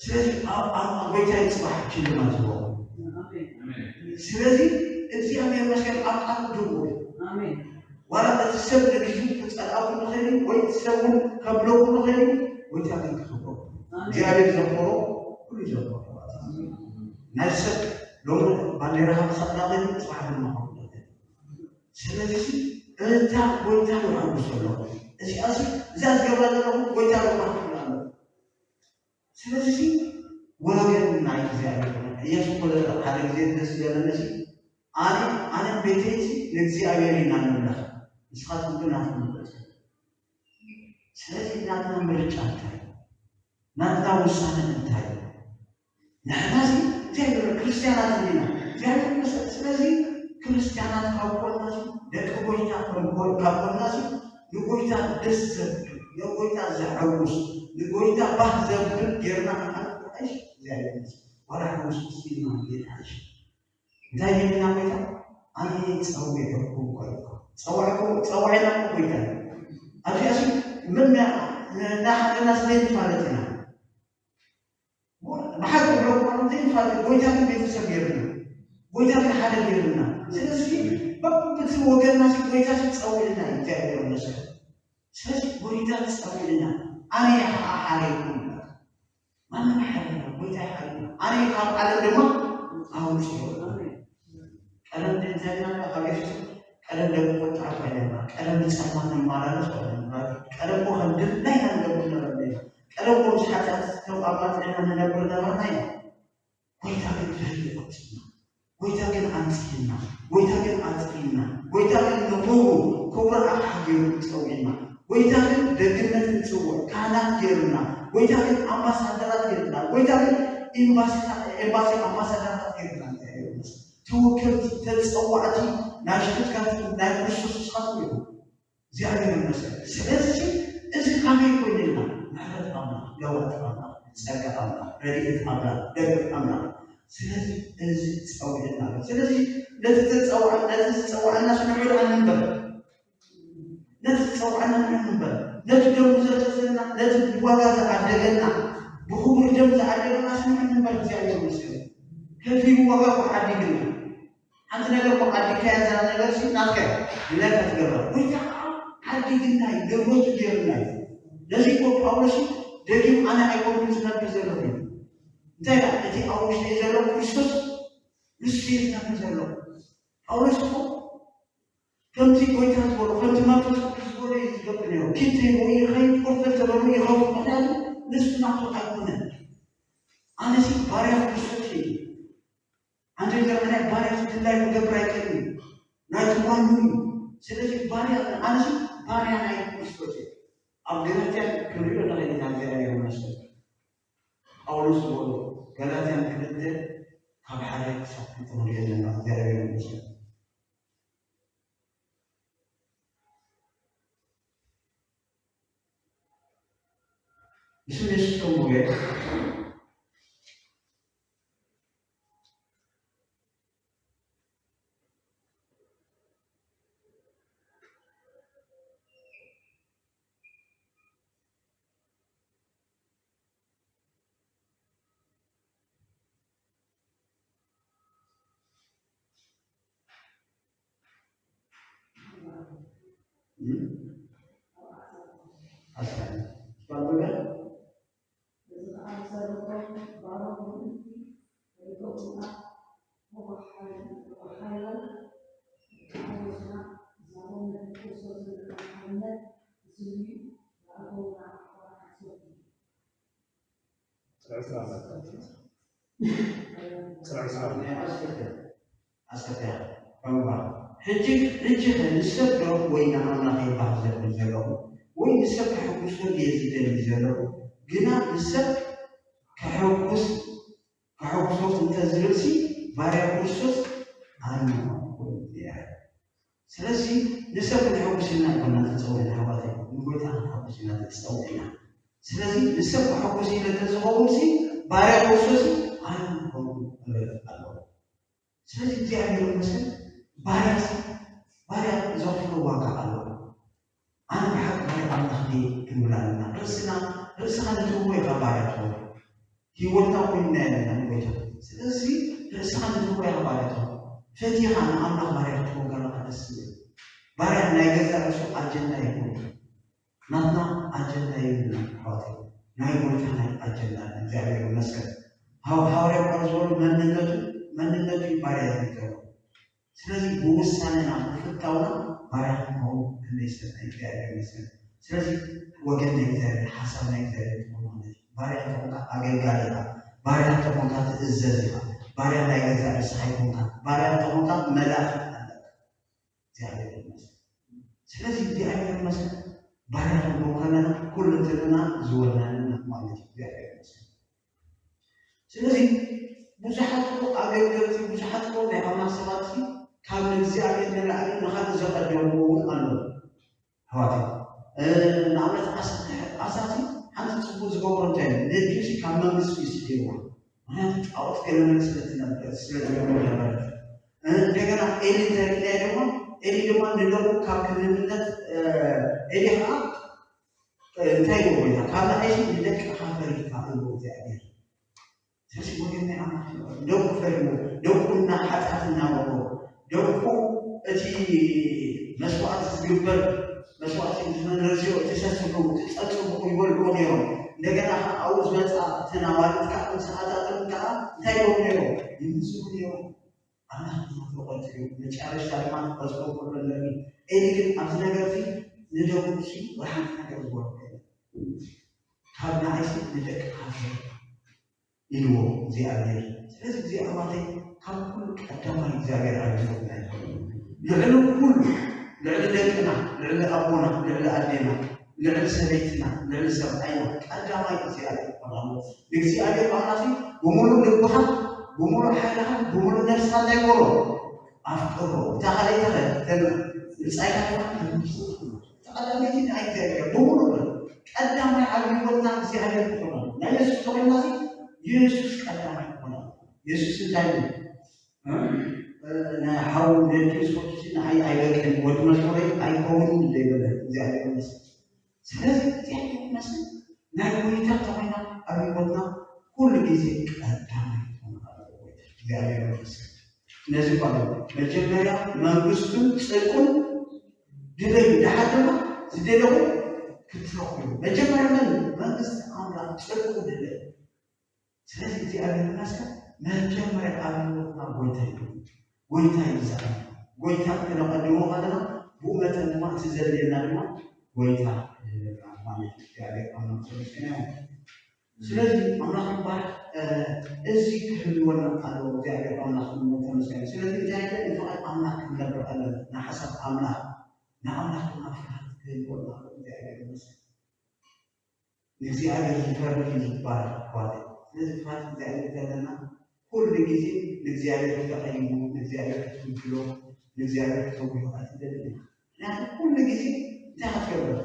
ስለዚ ኣብ ኣብ ጎይታ እዩ ጽባሕ ሽልማት ዝህቦ። ስለዚ እግዚኣብሔር መስገን ኣብ ቃሉ ድርቡ። ዋላ እቲ ሰብ ንግዜኡ ክጸልኣኩም ንኽእል እዩ፣ ወይ እቲ ሰብ እውን ከብለኩም ንኽእል እዩ፣ ጎይታ ግን ክኽብሮ። እግዚኣብሔር ዘኽበሮ ኩሉ ዘኽበሮ። ናይ ሰብ ሎሚ ባንዴራኻ ክሳቕ ዳኸል ጽባሕ ድማ ክብሎ። ስለዚ እታ ጎይታ ንሕጉስ ኣለኹ። እዚኣ እዛ ዝገብራ ዘለኹ ጎይታ ንባህል ኣለኹ። ስለዚ ወገን ናይ እግዚኣብሔር ኢየሱስ ኮለ ሓደ ግዜ ደስ ይበለኒ። ኣነ ኣነ ቤተይ ንእግዚኣብሔር ኢና ንምለኽ። ንስኻትኩም ግን ናትኩም ንበጽሕ። ስለዚ ናትና ምርጫ እንታይ? ናትና ውሳነ እንታይ? ንሕና ሲ እግዚኣብሔር ክርስትያናት እንዲና እግዚኣብሔር መሰል። ስለዚ ክርስትያናት ካብ ኮንና ሲ ደቂ ጎይታ ካብ ኮንና ሲ ንጎይታ ደስ ዘብል ንጎይታ ዘሐጉስ ንጎይታ ባህ ዘብል ጌርና ንሓልፍ ኣይሽ እግዚኣብሔር መሰል ዋላ ሕጉስ ምስልና ጌታ ኣይሽ እንታይ ጌርና ጎይታ ኣነ ጸዊዕኩም ቆልኩ ጸዋዕኩም ጸዋዕና ጎይታ ኣብዚኣ ሲ ምን ናሓደና ስለይንፋለጥ ኢና ብሓቂ ብሕቁ ዘይፋል ጎይታ ግን ቤተሰብ ገይሩና ጎይታ ግን ሓደ ገይሩና። ስለዚ በብቲ ወገንና ሲ ጎይታ ሲ ጸዊዕና እዩ እግዚኣብሔር ይመስገን። ስለዚ ጎይታ ጸዊዕና ኣነ ከዓ ሓረይኩም ማንም ሓረና ጎይታ ሓረና ኣነ ካብ ዓለም ድማ ኣውፅኦ። ቀደም እንታይ ኢና ኣብ ኤፌሶን ቀደም ደቂ ቁጥዓ ኮይና ቀደም ብፀልማት ንመላለስ ኮይና ቀደም እኮ ከም ድላይና ንገብር ነበርና ኢና። ቀደም እኮ ምስ ሓጢኣት ተቋማጢዕና ንነብር ነበርና ኢና። ጎይታ ግን ፍርዲ ይቆፅና። ጎይታ ግን ኣንፅህና። ጎይታ ግን ኣፅፊና። ጎይታ ግን ንኽብሩ ክቡር ኣቕሓ ገይሩ ፀዊዕና። ጎይታ ግን ደግነት ንፅውዕ ካህናት ገይሩና። ጎይታ ግን ኣምባሳደራት ገይሩና። ጎይታ ግን ኤምባሲ ኣምባሳደራት ገይሩና። ተወከልቲ ተጸዋዕቲ ናይ ሽግርካትኩም ናይ ክርስቶስ ንስኻትኩም ኢኹም። እግዚኣብሔር ይመስገን። ስለዚ እዚ ካበይ ኮይነና ምሕረት ኣምላኽ ለዋጭ ኣምላኽ ጸጋ ኣምላኽ፣ ረድኤት ኣምላኽ፣ ደገፍ ኣምላኽ። ስለዚ እዚ ጸዊዕና ኣሎ። ስለዚ ነቲ ተጸውዐ-፣ ነቲ ዝጸውዐና ስምዑ ደኣ ንንበር። ነቲ ዝጸውዐና ንንበር። ነቲ ደሙ ዘፍሰሰልና፣ ነቲ ብዋጋ ዝዓደገና፣ ብኽቡር ደም ዝዓደገና ስምዑ ንንበር። እግዚኣብሔር ይመስገን። ከፊሉ ዋጋ እኮ ዓዲግልና። ሓንቲ ነገር እኮ ዓዲግካያ እዛ ነገር ሲ ናትካ እያ፣ ንላይካ ትገብራ። ጎይታ ከዓ ዓዲግና እዩ፣ ንብረቱ ገይሩና እዩ። ነዚ እኮ ጳውሎስ ደጊም ኣነ ኣይኮንኩን ዝነብር ዘለኹ እዩ። እንታይ ደኣ? እቲ ኣብ ውሽጠይ ዘሎ ክርስቶስ ንሱ እዩ ዝነብር ዘሎ። ጳውሎስ እኮ ከምቲ ጎይታ ዝበሎ፣ ከምቲ መንፈስ ቅዱስ ዝበሎ እዩ ዝገብር ነይሩ። ኪድ ተይቦ ይኸይድ፣ ኮፈል ተበሉ ይኸውፍ። ምኽንያቱ ንሱ ናቱ ኣይኮነን። ኣነሲ ባርያ ክርስቶስ እየ። ኣንተ ዘመናይ ባርያ ዝድላይ ክገብር ኣይክእልን እዩ። ናይቲ ዋኑ እዩ። ስለዚ ባርያ፣ ኣነሲ ባርያ ናይ ክርስቶስ እየ። ኣብ ገላትያ ክንሪኦ ንኽእል ኢና። እግዚኣብሔር ይመስገን። ጳውሎስ ዝበሎ ገላትያን ክልተ ካብ ሓደ ክሳብ ክልተ ክንሪኦ ዘለና። እግዚኣብሔር ይመስገን። ንሱ ንሱ ከምኡ ገይሩ ሕጂ፣ ሕጂ ኸ ንሰብ ዶ ወይ ንኣምላኽ ይበሃል ዘብል ዘለኹ? ወይ ንሰብ ከሐጉስ ዶ ድየ ዝደሊ ዘለኹ? ግና ንሰብ ከሐጉስ፣ ከሐጉሶ እንተ ዝብልሲ፣ ባርያ ክርስቶስ ኣይምኾንኩን እየ። ስለዚ ንሰብ ከነሐጉስ ኢልና ኣይኮና ተጸዊዕና ኣሕዋተይ፣ ንጎይታ ከነሐጉስ ኢና ተጸዊዕና። ስለዚ ንሰብ ከሐጉስ ኢለ ተዝኸውን ሲ ባርያ ክርስቶስ ኣይምኾንኩን እብል ኣለኹ። ስለዚ እግዚኣብሔር ይመስገን፣ ባርያ ሲ ባርያ ዘኽፍሎ ዋጋ ኣለዎ። ኣነ ብሓቂ ባርያ ኣምላኽ ድየ ክንብል ኣለና። ርእስና፣ ርእስኻ ንትህቦ ኢኻ ባርያ ትኸውን። ህይወትና ኮይንና ኣለና ንጎይታ። ስለዚ ርእስኻ ንትህቦ ኢኻ ባርያ ትኸውን። ፈቲኻ ንኣምላኽ ባርያ ክትህቦ ከለኻ ደስ ዝብል። ባርያ ናይ ገዛእ ርእሱ ኣጀንዳ ይኸውን። ናትና ኣጀንዳ የብልና ኣሕዋተይ። ናይ ጎይታ ናይ ኣጀንዳ። እግዚኣብሔር ይመስገን። ሃው-፣ ሃዋርያ ጳውሎስ ዝበሎ መንነቱ፣ መንነቱ እዩ ባርያ ዝገበሮ። ስለዚ ብውሳኔና ብፍታውና ባርያ ክንኸውን ክንደይ ሰናይ። እግዚኣብሔር ይመስገን። ስለዚ ወገን ናይ እግዚኣብሔር፣ ሓሳብ ናይ እግዚኣብሔር ትኾን ማለት እዩ። ባርያ እንተኾንካ ኣገልጋሊ ኢኻ። ባርያ እንተኾንካ ትእዘዝ ኢኻ። ባርያ ናይ ገዛእ ርእስኻ ኣይኮንካ። ባርያ እንተኾንካ መላኺ ኣለካ። እግዚኣብሔር ይመስገን። ስለዚ እግዚኣብሔር ይመስገን፣ ባርያ ክንኮን ከለና ኩሉ እንትንና ዝወናንና ማለት እዩ። እግዚኣብሔር ይመስገን። ስለዚ ብዙሓት እኮ ኣገልገልቲ፣ ብዙሓት እኮ ናይ ኣምላኽ ሰባት ሲ ካብ እግዚኣብሔር ንላዕሊ ንኻልእ ዘቐደምዎ እውን ኣለዉ። ኣሕዋተይ፣ እ፣ ንኣብነት ኣሳ-፣ ኣሳ ሲ ሓንቲ ጽቡቕ ዝገብሮ እንታይ እዩ? ነዲኡ ሲ ካብ መንግስቲ እዩ ስሒብዋ። ምኽንያቱ ጣዖት ገለ መለ ስለ ትነብር፣ ስለ ትገብር ነበረት። እ፣ እንደገና ኤሊ እንተሪእናዮ ድማ፣ ኤሊ ድማ ንደቁ ካብ ክልልነት፣ እ፣ ኤሊ ኸዓ፣ እ፣ እንታይ ይብሎ ጎይታ? ካብ ንኣይሲ ንደቅኻ ፈሪድካ እልዎ እግዚኣብሔር። ስለዚ ወገን ናይ ኣምላኽ እዩ። ደቁ ፈሪድዎ፣ ደቁ እና ሓጢኣት እናመርዎ፣ ደቁ እቲ መስዋዕቲ ዝግበር፣ መስዋዕቲ ነዚኦ፣ እቲ ሰስሑ፣ እቲ ጸጽሑ ይበልዕዎ ነይሮም። እንደገና ኸዓ ኣብኡ ዝመጻ እተን ኣዋልድ ከዓ ምስ ኣጣጠሙ ከዓ እንታይ ይገብሩ ነይሮም? ይምስሉ ነይሮም። ኣምላኽ ብፍቕሩ ቀጺሉ፣ መጨረሽታ ድማ ክቐጽሎ ከሎ ንርኢ። ኤሊ ግን ኣብዚ ነገር እዚ ንደቁ ሲ ወላ ሓንቲ ነገር ዝገበሮ የለን። ካብ ንኣይሲ ንደቅኻ ፍረ ኢልዎ እግዚኣብሔር። ስለዚ እግዚኣብሔር ኣሕዋተይ ካብ ኩሉ ቀዳማይ እግዚኣብሔር ኣገልግሎትና ይኸውን። ልዕሊ ኩሉ፣ ልዕሊ ደቅና፣ ልዕሊ ኣቦና፣ ልዕሊ ኣዴና፣ ልዕሊ ሰበይትና፣ ልዕሊ ሰብኣይና ቀዳማይ እግዚኣብሔር ይኾን ኣሎ። ንእግዚኣብሔር ኣምላኽ ብምሉእ ልብኻ፣ ብምሉእ ሓይልኻ፣ ብምሉእ ነፍስኻ እንታይ ግበሮ? ኣፍቅሮ። እታ ካልኣይቲ ኸ? ተን-፣ ብጻይካ ኸ? እታ ቀዳመይቲ ንኣይ እግዚኣብሔር ብምሉእ ቀዳማይ ኣብ ህይወትና እግዚኣብሔር ክኾን ኣሎ። ናይ የሱስ ተኾይና ሲ የሱስ ቀዳማይ ክኾና። የሱስ እንታይ እዩ? እ? እ፣ ንሓው ንክርስቶስ ንዓይ ኣይበቅዕን፣ ወዲ መዝሙረይ ኣይከውንን ዘይበለ እግዚኣብሔር ይመስገን። ስለዚ እግዚኣብሔር ይመስገን ናይ ጎይታ ተኾይና ኣብ ህይወትና ኩሉ ግዜ ቀዳማይ ክኾና ኣለዎ። እግዚኣብሔር ይመስገን። ነዚ ባሉ መጀመርያ መንግስቱን ጽድቁን ድለዩ፣ ደሓር ድማ ዝደለኹ ክትረኽቡ። መጀመርያ መን? መንግስቲ ኣምላኽ ጽድቁ ድለዩ። ስለዚ እግዚኣብሔር ይመስገን መጀመርያ ኣብ ህይወትና ጎይታ እዩ። ጎይታ ይግዛእ። ጎይታ ክነቐድሞ ከለና ብኡ መጠን ድማ እቲ ዘድልየና ድማ ጎይታ ይህበና ማለት እዩ። እግዚኣብሔር ኣምላኽ ተመስገን ይሁን። ስለዚ ኣምላኽ ይባረክ። እ፣ እዚ ክህልወና ኣለዎ እግዚኣብሔር ኣምላኽ ንመተመስገን። ስለዚ እንታይ ኢለ ንፍቓድ ኣምላኽ ክንነብር ኣለና። ንሓሳብ ኣምላኽ፣ ንኣምላኽ ድማ ፍርሃት ክህልወና ኣለዎ እግዚኣብሔር ይመስገን። ንእግዚኣብሔር ዝፈርህ እዩ ዝባረክ ኣሕዋተይ። ስለዚ ፍርሃት እግዚኣብሔር ዘለና ኩሉ ግዜ ንእግዚኣብሔር ክተቐይሞ፣ ንእግዚኣብሔር ክትውክሎ፣ ንእግዚኣብሔር ክተጉዮ ኣይትደልን ኢኻ። ምክንያቱ ኩሉ ግዜ እንታይ ክትገብር?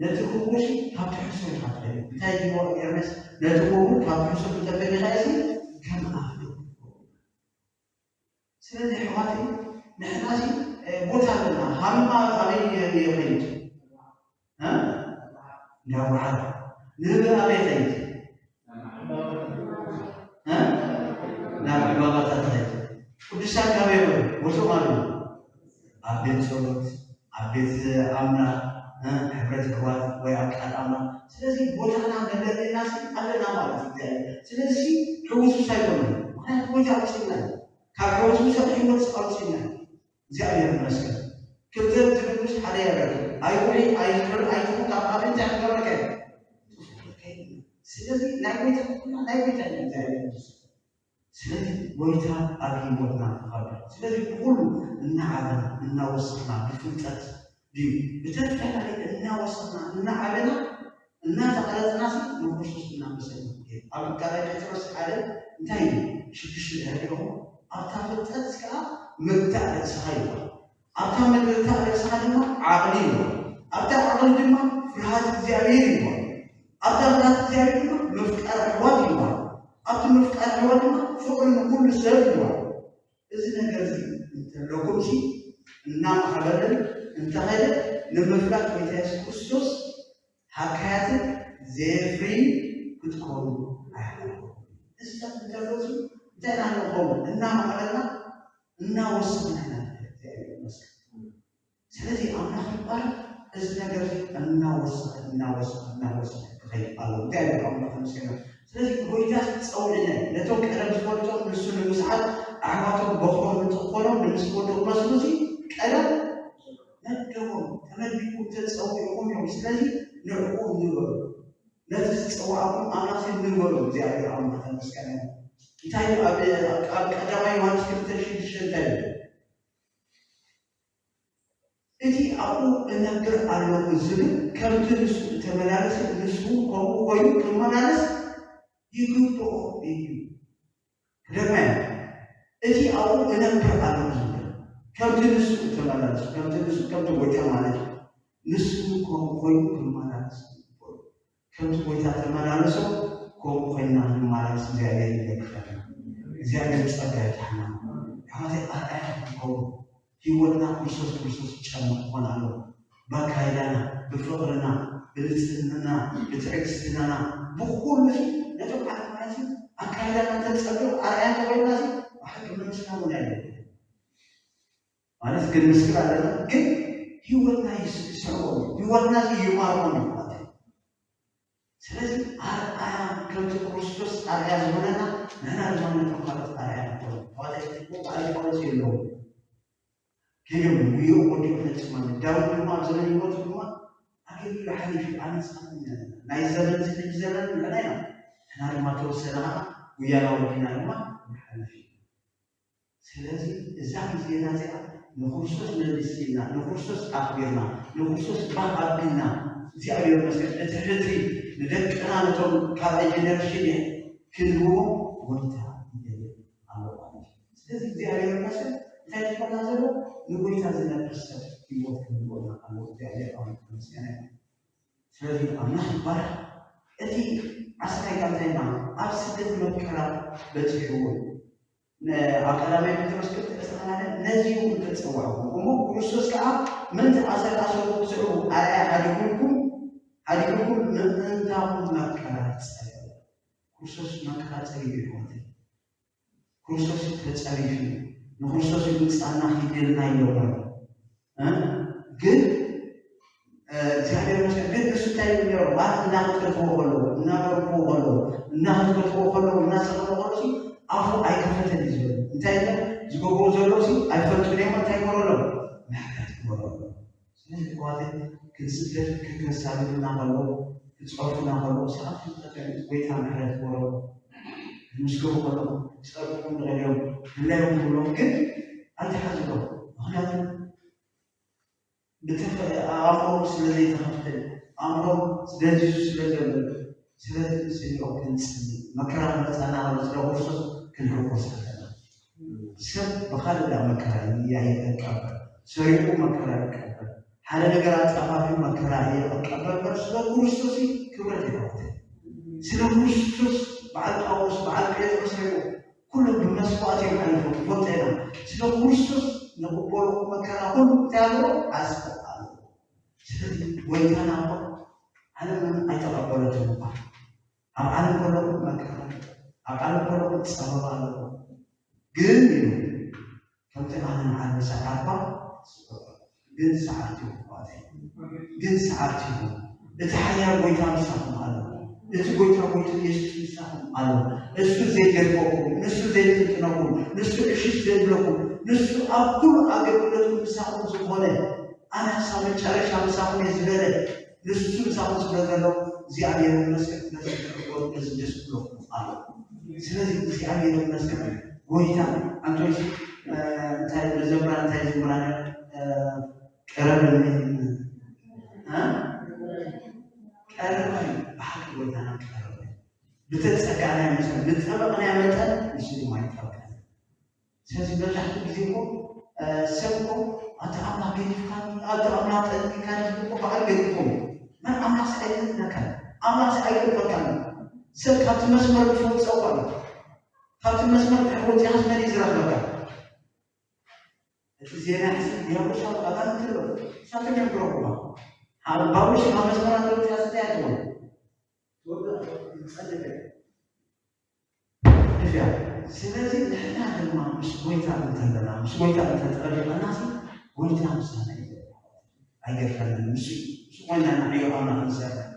ነቲ ክቡር ካብ ትሕሶ ኢኻ ትደሊ። እንታይ ይብሎ ኤርምያስ? ነቲ ክቡር ካብ ትሕሶ እንተፈሊኻ እዚ ከም ኣፍልጦ። ስለዚ ኣሕዋተይ ንሕና እዚ፣ እ፣ ቦታ ኣለና። ሃምና ኣበይ ይኸይድ? እ? ናብ ወሓራ። ንህቢ ኣበይ ይኸይድ? እ? ናብ ዕምባባታት ይኸይድ። ቅዱሳን ካበይ ይኸዱ? ቦትኦም ኣበይ? ኣብ ቤት ጸሎት፣ ኣብ ቤት ኣምላኽ፣ እ፣ ሕብረት ኣሕዋት ወይ ኣብ ቃል ኣምላኽ። ስለዚ ቦታና መለለይና ሲ ኣለና ማለት እዩ እግዚኣብሔር። ስለዚ ሕውስውስ ኣይኮነን። ምክንያቱ ጎይታ ኣውፅእና እዩ። ካብ ሕውስውሳት ህይወት ኣውፅእና እዩ። እግዚኣብሔር ይመስገን። ክብደት ትብሉስ ሓደ ያረግ። ኣይጉሒ፣ ኣይዝምር፣ ኣይትኹን ካብ ኣፍንጫ ክገበርከ። ስለዚ ናይ ጎይታ፣ ናይ ጎይታ እዩ እግዚኣብሔር ይመስገን። ስለዚ ጎይታ ኣብ ህይወትና ክኸብር። ስለዚ ብኹሉ እናዓበና፣ እናወሰኽና፣ ብፍልጠት ድዩ፣ ብተፈላለየ እናወሰኽና፣ እናዓበና፣ እናተቐረጽና ሲ ንክርስቶስ እናመሰልና ንከይድ። ኣብ ካልኣይ ጴጥሮስ ሓደ እንታይ እዩ? ሽዱሽተ ድሕሪ ኢኹም፣ ኣብታ ፍልጠት ከኣ ምግታእ ርእስኻ ይበሃል። ኣብታ ምግታእ ርእስኻ ድማ ዓቕሊ ይበሃል። ኣብታ ዓቕሊ ድማ ፍርሃት እግዚኣብሔር ይበሃል። ኣብታ ፍርሃት እግዚኣብሔር ድማ ምፍቃር ኣሕዋት ይበሃል። ኣብቲ ምፍቃር ኣሕዋት ድማ ፍቕሪ ንኹሉ ሰብ ይበሃል። እዚ ነገር እዚ እንተለኩም ሲ እናማዕበለን እንተኸደ ንምፍላጥ ጎይታ የሱስ ክርስቶስ ሃካያትን ዘየፍርይን ክትኮኑ ኣይሓለኩም። እዚ ሰብ እንተሎ ሲ እንታይ ኢና ንኸውን? እናማዕበልና እናወሰኽና ኢና ንኸይድ። እግዚኣብሔር ይመስገን። ስለዚ ኣምላኽ ይባረክ። እዚ ነገር እዚ እናወሰኸ፣ እናወሰኸ፣ እናወሰኸ ክኸይድ ኣለዎ። እግዚኣብሔር ኣምላኽ ይመስገን። ስለዚ ጎይታ ጸውዕና እዩ። ነቶም ቀደም ዝፈልጦም ንሱ ንምስዓብ ኣሕዋቶም በኹሮም ምእንቲ ክኾኖም ንምስወዱ ክመስሉ ሲ ቀደም መደቦም ተመዲብኩም ተጸዊዕኩም እዮም። ስለዚ ንዕኡ ንበሩ። ነቲ ዝጸዋዕኩም ኣምላኽ ንበሩ። እግዚኣብሔር ኣምላኽ ይመስገን። እንታይ እዩ ኣብ፣ ኣብ ቀዳማይ ዮሃንስ ክልተ ሽዱሽተ እንታይ እዩ? እቲ ኣብኡ እነብር ኣለኹ ዝብል ከምቲ ንሱ እተመላለሰ ንሱ እውን ከምኡ ኮይኑ ክመላለስ ይግብኦ እዩ። ክደግማ እየ። እቲ ኣብኡ እነብር ኣለኹ ዝብል ከምቲ ንሱ እተመላለሰ፣ ከምቲ ንሱ፣ ከምቲ ጎይታ ማለት እዩ። ንሱ ከምኡ ኮይኑ ክመላለስ ይግብኦ እዩ። ከምቲ ጎይታ ተመላለሶ ከምኡ ኮይና ንመላለስ እግዚኣብሔር ይደግፈና። እግዚኣብሔር ጸጋ ይብዝሓና። ኣሕዋተይ ኣርኣያ ክንከውን ህይወትና ክርስቶስ ክርስቶስ ጨምር ክኾን ኣለዎ። ብኣካይዳና፣ ብፍቕርና፣ ብንጽህናና፣ ብትዕግስትናና፣ ብኹሉ እዚ ነቶም ዓለማውያን እዚ ኣካይዳና እንተንጸብቕ ኣርኣያ እንተኾይንና እዚ ብሓቂ ምምስጋን እውን ኣይብሉን። ማለት ክንምስክር ኣለና፣ ግን ህይወትና ይስ-፣ ይስሕቦም እዩ። ህይወትና እዚ ይማርኾም እዩ ማለት እዩ። ስለዚ ኣርኣያ ከምቲ ክርስቶስ ኣርኣያ ዝኾነና ንሕና ድማ ነቶም ካልኦት ኣርኣያ ንኾኑ። ኣሕዋተይ ጽቡቕ ቃል ጳውሎስ የለዎም። ከይዶም ጉዮኦም ወዲኦም ፈጺሞም። ዳዊት ድማ ኣብ ዘመን ህይወቱ ድማ ኣገልጊሉ ሓሊፉ እዩ። ኣነ ንስኻትኩም ዘለና። ናይ ዘመን እዚ ሕጂ ዘለና ንሕና ኢና። ንሕና ድማ ተወሰነ ኸዓ ጉያና ወዲና ድማ ንሓልፍ ኢና። ስለዚ እዛ ግዜና እዚኣ ንክርስቶስ መሊስና፣ ንክርስቶስ ኣኽቢርና፣ ንክርስቶስ ባህ ኣቢልና፣ እግዚኣብሔር ይመስገን፣ እቲ ሕድሪ ንደቅና ነቶም ካልኣይ ጀነሬሽን ክንህቦም ጎይታ ይደሊ ኣሎ ማለት እዩ። ስለዚ እግዚኣብሔር ይመስገን፣ እንታይ ትኾና ዘሎ? ንጎይታ ዝነብር ሰብ ህይወት ክህልወና ኣለዎ። እግዚኣብሔር ኣምላኽ ይመስገን። ስለዚ ኣምላኽ ይባረክ። እቲ ዓስራይ እንታይ ኢልና ኣብ ስደት መከራ በፂሕዎ ኣብ ቀዳማይ ጴጥሮስ ክልተ ዕስራን ሓደን ነዚ እዩ እንተጸዋዕኩም እሞ ክርስቶስ ከዓ ምእንቲ ኣሰር ኣሰሩ ክትስዕቡ ኣርኣያ ሓዲጉልኩም ሓዲጉልኩም ምእንታኹም መከራ ጸገበ። ክርስቶስ መከራ ጸጊቡ ይኾን ክርስቶስ ተጸሪፉ እዩ። ንክርስቶስ ምጻና ሂደልና ይለወ ግን እግዚኣብሔር መስቀል ግን ንሱ እንታይ ይብል ነይሮም ማለት እናክትከትዎ ከለዉ እናበርክዎ ከለዉ እናክትከትዎ ከለዉ እናሰኸሙ ከለዉ ኣፉ ኣይከፈተን እዩ ዝበሉ እንታይ ለ ዝገብሩ ዘለዉ ኣይፈልጡ ነሞ እንታይ ይገበረሎም ምሕረት ይገበረሎም ስለዚ ክዋተ ክንስደድ ክከሳብና ከለዉ ክፀርፉና ከለዉ ሰዓት ፍልጠት ጎይታ ምሕረት ይገበረሎም ምስገቡ ከለዉ ፀርፉ ንቐድዮም ድላዮም ክብሎም ግን ኣይተሓዝሎም ምክንያቱ ኣእምሮም ስለ ዘይተኸፍተ ኣእምሮም ደንዚዙ ስለ ዘሎ ስለዚ ስሪኦም ክንፅሊ መከራ ክመፃና ስለ ክርስቶስ ክንሕጎስ ኣለና። ሰብ ብኻልእ ዳ መከራ ይቀበል፣ ሰሪቑ መከራ ይቀበል፣ ሓደ ነገር ኣጣፋፊ መከራ ይቀበል በር ስለ ክርስቶስ ክብረት ይረክብ። ስለ ክርስቶስ በዓል ጳውሎስ በዓል ጴጥሮስ ሪኦ ኩሉ ብመስዋእቲ እዮም ሓሊፎም ትፈልጦ ኢና። ስለ ክርስቶስ ንቕበሎ መከራ ኩሉ እንታይ ኣለዎ ኣስብ ኣለዎ። ስለዚ ጎይታና እኮ ዓለም ኣይተቐበለትን እኳ ኣብ ዓለም ከለኹ መከራ ኣብ ዓለም ከለኹ ፀበባ ኣለዎ ግን ኢሉ ከምቲ ኣነ ንዓለምሳ ዓርባ ግን ሰዓት ይኹን ግን ሰዓት ይኹን እቲ ሓያል ጎይታ ምሳኹም ኣሎ። እቲ ጎይታ ጎይታ ኢየሱስ ምሳኹም ኣሎ። እሱ ዘይገድፈኩም፣ ንሱ ዘይጥንጥነኩም፣ ንሱ ዕሽሽ ዘይብለኩም፣ ንሱ ኣብ ኩሉ ኣገልግሎትኩም ምሳኹም ዝኾነ ኣነ ክሳብ መጨረሻ ምሳኹም እየ ዝበለ ንሱ ምሳኹም ስለ ዘሎ እግዚኣብሔር ይመስገን ስለዚ ደስ ብለኩም ኣሎ። ስለዚ እግዚኣብሔር ይመስገን ጎይታ ኣንቶንሲ እንታይ መዘምራን እንታይ ዝምራን ቀረበኒ ቀረበኒ ብሓቂ ጎይታና ቀረበኒ ብተፀጋናዮ መሰል ብጠበቕናዮ መጠን ንሱ ድማ ይጠብቀና። ስለዚ መብዛሕትኡ ግዜ እኮ ሰብ እኮ ኣቲ ኣምላኽ ገዲፍካኒ ኣቲ ኣምላኽ ጠሊእካኒ ዝብል እኮ በዓል ገዲፎም እዩ። መን ኣምላኽሲ ኣይፈልጥነካን ኣምላኽሲ ኣይፈልጠካን እዩ። ሰብ ካብቲ መስመር ምስ ወፀ እኮ ኣሎ ካብቲ መስመር ድሕሪ ወፂኻስ መን እዩ ዝረኽበካ? እቲ ዜና ሕዚ ዲያብሎሳዊ ኣጋንንቲ ኣለዉ። ንሳቶም እዮም ክረኽቡኻ። ኣብ ባቡሽ ካብ መስመራት ወፂኣ ስታይ ኣይትኾን። ትወድቕ ትፀልፍ እያ። ሕልፍ እያ። ስለዚ ንሕና ድማ ምስ ጎይታ እንተለና፣ ምስ ጎይታ እንተጠሪቐናሲ ጎይታ ምሳና እዩ። ኣይገድፈናን። ምስ ምስ ኮይና ንዓዮ ኣምላኽ ንሰርሕ።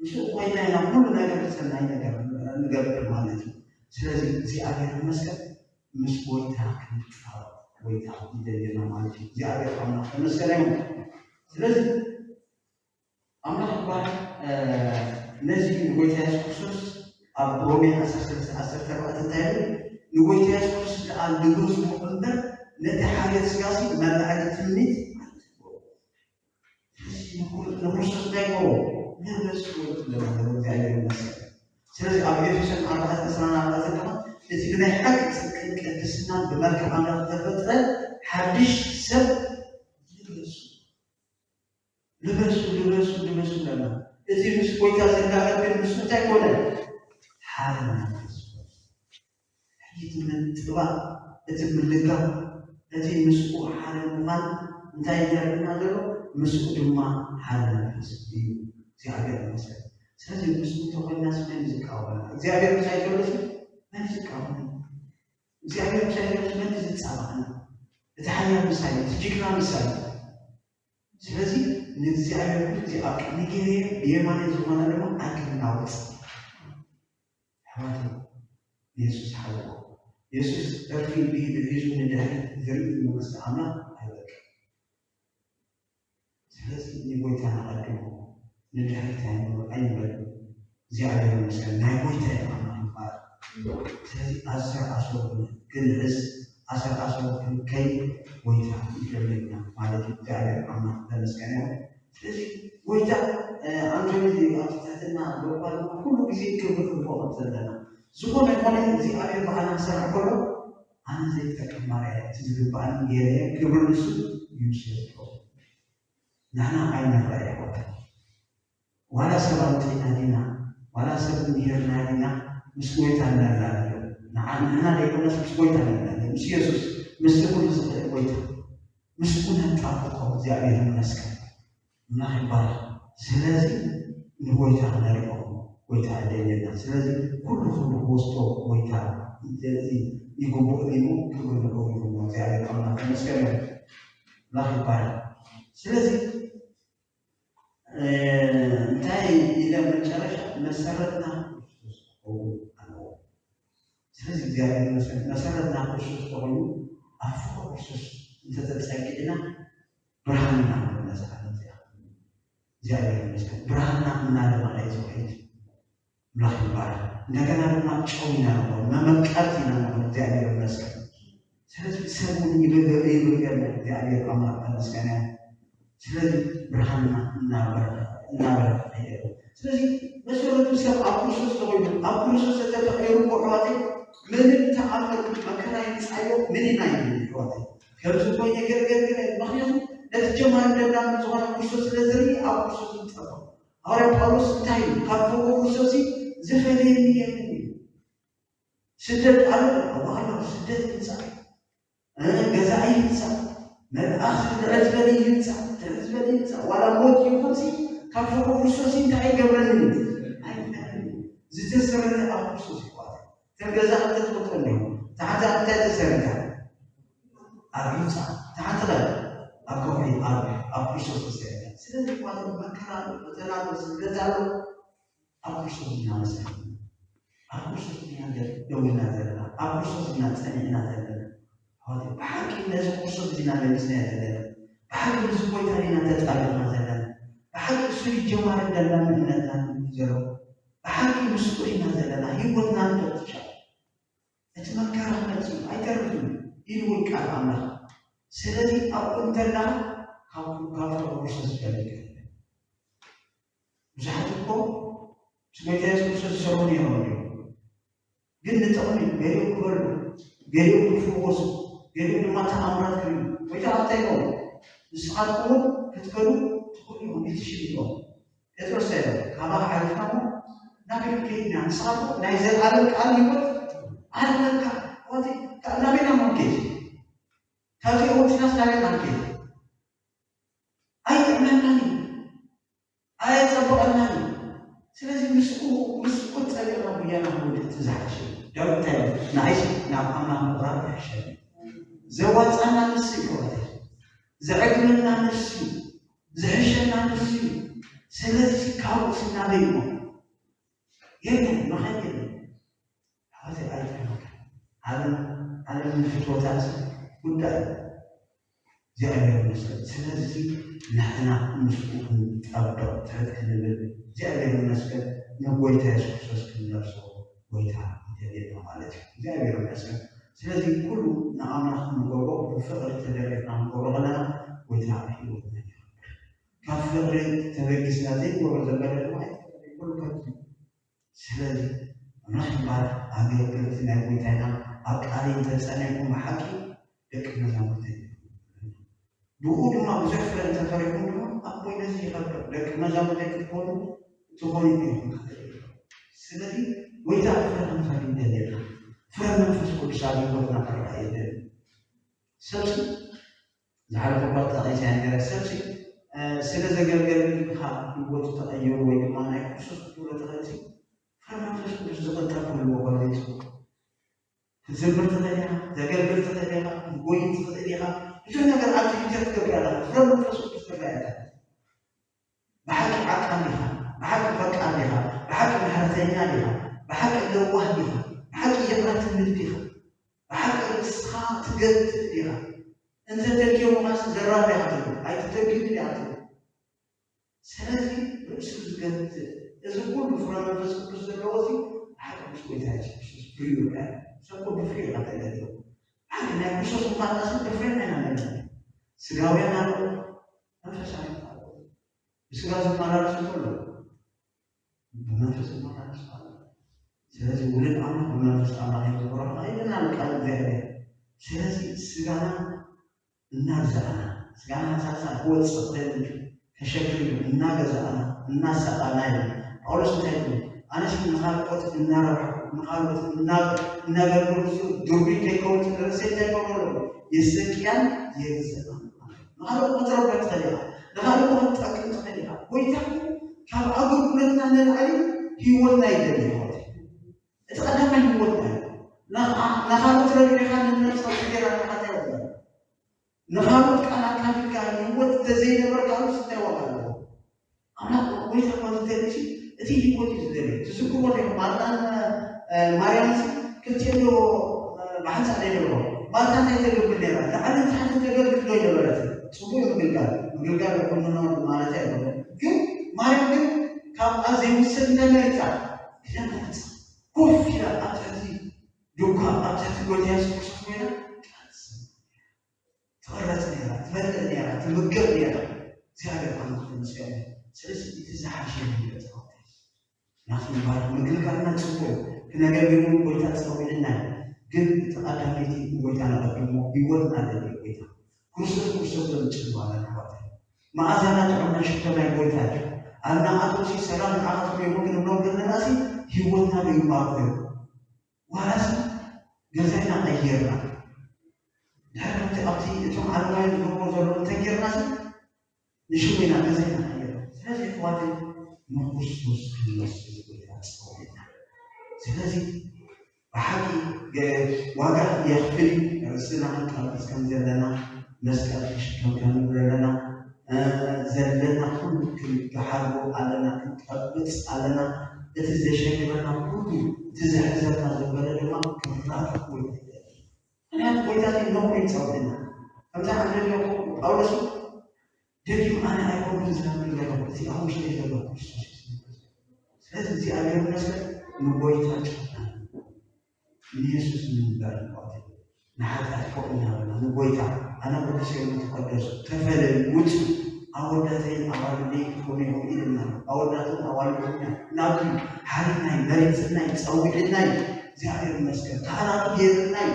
ምስ ኮይና ኢና ኩሉ ነገር ሰናይ ነገር ንገብር ማለት እዩ። ስለዚ እግዚኣብሔር ይመስገን። ምስ ጎይታ ክንጣበቕ ጎይታ ይደልየና ማለት እዩ። እግዚኣብሔር ኣምላኽ ተመስገን ይሁን። ስለዚ ኣምላኽ እኳ ነዚ ንጎይታ የሱስ ክርስቶስ ኣብ ሮሜ ዓሰርተ ሰለስተ ዓሰርተ ኣርባዕተ እንታይ ይብል? ንጎይታ የሱስ ክርስቶስ ደኣ ልገዝዎ እምበር ነቲ ሓገዝ ስጋሲ መላዕሊ ትምኒት ኣይትግበሩ። ንክርስቶስ እንታይ ይገብሮ? ንርእሱ ለማለት እግዚኣብሔር ይመስገን። ስለዚ ኣብ ኤፌሶን ኣርባዕተ ዕስራን ኣርባዕተን ድማ እቲ ብናይ ሓቂ ጽድቅን ቅድስናን ብመልክዕ ኣምላኽ ዝተፈጥረ ሓድሽ ሰብ ልበሱ። ልበሱ፣ ልበሱ፣ ልበሱ ኣለና። እቲ ምስ ጎይታ ዝላቐ ግን ንሱ እንታይ ኮነ? ሓደ መንፈስ ኮነ። ሕጂ እቲ ምጥባቕ፣ እቲ ምልጋብ፣ እቲ ምስኡ ሓደ ምዃን እንታይ እዩ ዘርእየና ዘሎ? ምስኡ ድማ ሓደ መንፈስ እዩ። እግዚኣብሔር ይመስገን። ስለዚ ምስኡ እንተኾይንና መን እዩ ዝቃወመና? እግዚኣብሔር ምሳይ ዘሎ መን እዩ ዝቃወመና? እግዚኣብሔር ምሳይ ዘሎ መን እዩ ዝጻባእና? እቲ ሓያል ምሳይ፣ እቲ ጅግና ምሳይ። ስለዚ ንእግዚኣብሔር ኩሉ ግዜ ኣብ ቅድሚ ገይረ ብየማነይ ዝኾነ ድማ ኣይክናወጽ። ኣሕዋተይ፣ ንየሱስ ሓልዎ። የሱስ ዕርፊ ኢዱ ሒዙ ንድሕሪት ዝርኢ መንግስቲ ኣምላኽ ኣይበቅዕን። ስለዚ ንጎይታ ነቐድሞ፣ ንድሕሪት ኣይንበል። እግዚኣብሔር ይመስገን፣ ናይ ጎይታ ኢና ኣምላኽ ይባረክ። ስለዚ ኣሰር ኣሰሩ ክንሕዝ፣ ኣሰር ኣሰሩ ክንከይድ ጎይታ ይደልየና ማለት እዩ። እግዚኣብሔር ኣምላኽ ተመስገን ይሁን። ስለዚ ጎይታ ኣንቶኒ ኣብ ትሕትና ዶኳ ኩሉ ግዜ ክብሪ ክንቦ ከም ዘለና ዝኾነ ይኾነ እግዚኣብሔር ብኣና ክሰርሕ ከሎ ኣነ ዘይጠቅም ማርያ እቲ ዝግባኣኒ ገይረ ክብሪ ንሱ ይውሰድ። ንሕና ኣይንረኣይ ይኾን ዋላ ሰብ ኣምፂእና ዲና ዋላ ሰብ እንዲሄርና ዲና ምስ ጎይታ እንዳላለ ንዓና ዘይኮነስ ምስ ጎይታ እንዳላለ ምስ የሱስ ምስቲ ኩሉ ዝኽእል ጎይታ ምስኡ ነጣብቆ። እግዚኣብሔር ይመስገን። ኣምላኽ ይባረክ። ስለዚ ንጎይታ ክነርቆ ጎይታ የደልየና። ስለዚ ኩሉ ክብሪ ክወስዶ ጎይታ ይግብኦ ኢሉ ክብሪ ንገው ይግብኦ። እግዚኣብሔር ኣምላኽ ይመስገን። ኣምላኽ ይባረክ። ስለዚ እንታይ ኢለ መጨረሻ መሰረትና ክርስቶስ ክኸውን ኣለዎ። ስለዚ እግዚኣብሔር ይመስገን መሰረትና ክርስቶስ ተኾይኑ ኣብ ፍቅሪ ክርስቶስ እንተተጸጊዕና ብርሃን ኢና ንብለዛ ዓለም እዚኣ እግዚኣብሔር ይመስገን ብርሃንና እናደመቐ እዩ ዝኸይድ። ኣምላኽ ይባረክ። እንደገና ድማ ጨው ኢና ንኾን መመቀርቲ ኢና ንኾን እግዚኣብሔር ይመስገን። ስለዚ ሰብ እውን ይብገር ይብገር እግዚኣብሔር ኣምላኽ ተመስገነ። ስለዚ ብርሃንና እናበረኸ እናበረኸ ይሄደ። ስለዚ መሰረቱ ሰብ ኣብ ክርስቶስ ተኾይኑ ኣብ ክርስቶስ ዝተፈቀሩ ኣሕዋተይ ምንም ተኣምር መከራ ይምፃዮ ምን ኢና ይብል ኣሕዋተይ ከምዚ ኮይነ ገርገርገር ምክንያቱ ነቲ ጀማሪ ደላምን ዝኾነ ክርስቶስ ስለ ዝርኢ ኣብ ክርስቶስ ንፀፋ። ሃዋርያ ጳውሎስ እንታይ እዩ ካብ ፍቅሩ ክርስቶስ ዝፈልየኒ የለን እዩ። ስደት ኣሎ ኣዋሎ ስደት ይምፃእ ገዛኢ ይምፃእ መልኣኽ ልዕል ዝበለ ይምፃእ ልዕል ዝበለ ይምፃእ ዋላ ሞት ይኹንሲ ካብ ፍቅሩ ክርስቶስ እንታይ ይገብረኒ ኣይፍለኒ ዝተሰረተ ኣብ ክርስቶስ ይኳት እተን ገዛ ክልተ ትፈልጦ እኒሆ እታ ሓንቲ ኣብ እንታይ ተሰሪታ ኣብ ህንፃ እታ ሓንቲ ከ ኣብ ከውሒ ኣብ ኣብ ክርስቶስ ተሰሪታ ስለዚ ይኳት መከራ ኣሎ ፈተና ኣሎ ስደት ኣሎ ኣብ ክርስቶስ ኢና መስርሕ ኣብ ክርስቶስ ኢና ደው ኢልና ዘለና ኣብ ክርስቶስ ኢና ፀኒዕና ዘለና ብሓቂ ነዚ ክርስቶስ ኢና ለሚስና ዘለና ብሓቂ ምስ ጎይታ ኢና ተጣቢቕና ዘለና ብሓቂ እሱ ጀማሪ ደላሚ እምነትና ዘሎ ብሓቂ ምስኡ ኢና ዘለና ህይወትና ንፈትሻ እቲ መከራ ክመፅእ ኣይተርፍን ኢሉ እውን ቃል ኣምላኽ ስለዚ ኣብኡ እንተላ ካብ ካብ ክርስቶስ ይፈልጥ ብዙሓት እኮ ምስ ጎይታ የሱስ ክርስቶስ ዝሰርሑ ነይሮም እዮም ግን ንጥቕሚ ገሊኦም ክበሉ ገሊኦም ክፍወሱ ገሊኦም ድማ ተኣምራት ክርእዩ ጎይታ ኣብታ ኢሎም ንስኻትኩም እውን ክትከዱ ትኽእሉ ኢኹም ኢትሽል ኢሎም ጴጥሮስ እንታይ ኢሎም ካባኻ ሓሊፍካ እሞ ናበይ ክንከይድ ኢና ንስኻትኩም ናይ ዘለኣለም ቃል ህይወት ኣለካ ናበይና ምንከይድ ካብዚ ወፂናስ ናበይና ንከይድ ኣይጥዕመናን እዩ ኣየፀበቐናን እዩ ስለዚ ምስኡ ምስኡ ፀቢቕና ጉያና ክንወድእ እቲ ዝሓሸ እዩ ዳዊት እንታይ ንዓይሲ ናብ ኣምላኽ ምቕራብ ይሕሸኒ ዘዋፃና ንሱ እዩ ዘዕግመና ንሱ እዩ ዝሕሸና ንሱ እዩ ስለዚ ካብኡ ስናበይ እሞ የለን መኸን የለን ኣዚ ኣይጠመቀ ዓለም ዓለም ንፍትወታት ጉዳይ እግዚኣብሔር ይመስገን። ስለዚ ንሕና ምስኡ ክንጣበቕ ትሕት ክንብል እግዚኣብሔር ይመስገን ንጎይታ የሱስ ክርስቶስ ክንለብሶ ጎይታ ይደልየና ማለት እዩ። እግዚኣብሔር ይመስገን። ስለዚ ኩሉ ንኣምላኽ ክንገብሮ ብፍቕሪ ተደሪኽና ክንገብሮ ከለና ጎይታ ህይወትና ይኸብር። ካብ ፍቕሪ ተበጊስና ዘይንገብሮ ዘለና ድማ ኣይትፍቕሪ ኩሉ ከንቱ እዩ። ስለዚ ኣምላኽ ይባረኽ። ኣገልገልቲ ናይ ጎይታ ኢና። ኣብ ቃለይ እንተጸኒዕኩም ብሓቂ ደቂ መዛሙርተይ ኢኹም። ብኡ ድማ ብዙሕ ፍረ እንተፈሪኹም ድማ ኣቦይ ነዚ ይኸብር። ደቂ መዛሙርተይ ክትኮኑ ትኾኑ ኢኹም። ስለዚ ጎይታ ፍረ ክንፈሪ ይደልየና። ፍረ መንፈስ ቅዱስ ኣብ ህይወትና ክረኣ የድሊ። ሰብሲ ዝሓለፈ እኳ ተጠቒሰ እያ ነይረ። ሰብሲ ስለ ዘገልገለኒ ኢኻ ህይወቱ ተቐይሩ ወይ ድማ ናይ ክርስቶስ ክትብሎ ትኽእል ሲ ፍረ መንፈስ ቅዱስ ዝቕንጠብ ክህልዎ ከሎ ይፅቡቕ። ክትዝምር ትኽእል ኢኻ፣ ዘገልግል ትኽእል ኢኻ፣ ክትጎይን ትኽእል ኢኻ። ብዙሕ ነገር ኣብ ፊውቸር ትገብር ኣለኻ። ፍረ መንፈስ ቅዱስ ትረአ ኢኻ። ብሓቂ ዓቃል ዲኻ? ብሓቂ ፈቃር ዲኻ? ብሓቂ ምሕረተኛ ዲኻ? ብሓቂ ለዋህ ዲኻ? ብሓቂ ይቕረ ትብል ዲኻ? ብሓቂ ርእስኻ ትገትእ ዲኻ? እንተ ደልዮምኻስ ዘራብ ኢኻ ትብል፣ ኣይትደልዩን ኢኻ ትብል። ስለዚ ርእሱ ዝገትእ እዚ ኩሉ ፍረ መንፈስ ቅዱስ ዘለዎ እዚ ብሓቂ ምስ ጎይታ የሱስ ክርስቶስ ፍሪኡ ይረአ። ሰብ እኮ ብፍሪኡ ኢኻ ተለልዮ። ብሓቂ ናይ ክርስቶስ ምዃንና ሰብ ብፍሬና ኢና ንለለ። ስጋውያን ኣለዉ፣ መንፈሳውያን ኣለዉ። ብስጋ ዝመላለሱ እኮ ኣለዉ። ብመንፈስ ዝመላለሱ ኣለዉ። ስለዚ ውሉድ ኣምላኽ ብመንፈስ ኣምላኽ እዮም ዝበረኹ ኢለና ቃል እግዚኣብሔር። ስለዚ ስጋና እናግዛእና ስጋና ሳሳ ክወፅእ ክእል ተሸኪሉ እናገዛእና እናሳቐና እዩ። ጳውሎስ እንታይ ይብል? ኣነስ ንኻልኦት እናረብሓ ንኻልኦት እናገርግሩ ዱርቢ ከይከውን ስለረሰ እንታይ ይገብረሉ የሰቅያን የግዘእ ንኻልኦት ክትረብሕ ትኽእል ኢኻ። ንኻልኦት ክትጠቅም ትኽእል ኢኻ። ጎይታ ካብ ኣገልግሎትና ንላዕሊ ህይወትና ይደሊ ይኸወት እቲ ቀዳማይ ህይወትና እዩ። ንኻልኦት ረቢሕኻ ንነብሳ ጌራ ንሓታ ይወ ንኻልኦት ቃል ኣካፊልካ ህይወት እንተዘይነበርካ ምስ እንታይ ዋጋ ኣለዎ? ኣምላኽ ጎይታ እኳ ዝደሊ እቲ ህይወት እዩ ዝደሊ። ትዝክርዎ ዲኹም? ማርታን ማርያም ክልቲኦም ዶ ብሓንሳእ ዘይነበሮ ማርታ እንታይ ተገልግል ነይራ? ላዕልን ታሕትን ተገልግል ዶ ይነበረት? ጽቡቅ ምግልጋል ምግልጋል ይኮንኖ ማለት ኣይኮነ። ግን ማርያም ግን ካብኣ ዘይውሰድ እንታይ መሪጻ? ግደም መሪጻ ኮፍ ኢላ ኣብ ትሕቲ ዱኳ ኣብ ትሕቲ ጎይታ የሱስ ክርስቶስ ኮይና ትቐረጽ ነይራ፣ ትበልዕ ነይራ፣ ትምገብ ነይራ። እግዚኣብሔር ኣምላኽ ተመስገን። ስለዚ እቲ ዝሓሸ ይበልዕ። ናቱ ምባል ምግልጋልና ጽቡቕ ክነገቢሩ ጎይታ ጸዊዕና እዩ። ግን እቲ ቀዳመይቲ ንጎይታ ነቐድሞ ህይወትና ደልዩ ጎይታ ክርስቶስ ክርስቶስ ዘምጭ ባለን ኣሕዋት መኣዛና ጥዑምና ሽቶ ናይ ጎይታ እዩ። ኣብ ንኣቶምሲ ሰላም ንዓኻትኩም ይኹን ክንብሎም ከለናሲ ህይወትና ዶ ይባርኽ እዩ? ዋላሲ ገዛና ቀይርና ድሕሪ ከምቲ ኣብቲ እቶም ዓለማውያን ዝገብሮ ዘለዉ እንተጌርናሲ ንሽሙ ኢና ገዛና ቀይርና። ስለዚ ኣሕዋተይ ንክርስቶስ ክንመስል ዝብል ኢና ጸዊዕና። ስለዚ ብሓቂ ዋጋ የኽፍል እዩ። ርእስና ክንቀርጽ ከም ዘለና መስቀል ክሽከም ከም ዘለና ዘለና ኩሉ ክንገሓርቦ ኣለና፣ ክንቀብጽ ኣለና። እቲ ዘሸግረና ኩሉ እቲ ዘሕዘና ዝበለ ድማ ክራቅ ወይ ምክንያቱ ጎይታ ነኹ ይጸውዕና ከምዛ ዓንደኛ ጳውሎስ ደጊም ኣነ ኣይኮንኩን ዝነብር ዘለኹ እቲ ኣብ ውሽጢ ዘሎ ክርስቶስ እዩ ዝነብር። ስለዚ እግዚኣብሔር ይመስገን ንጎይታ ጨና ንየሱስ ንምንበር ንቆት ንሓጢኣት ፎቅ እናበልና ንጎይታ ኣነ ቅዱስ እዮም ተቀደሱ ተፈለዩ ውፁ ኣወዳተይን ኣዋልደይ ክኾኑ ይኽእሉ ኢልና ኣወዳትን ኣዋልድና ናቱ ሓሪናይ መሪፅናይ ፀዊዕናይ እግዚኣብሔር ይመስገን ካህናቱ ገይርናይ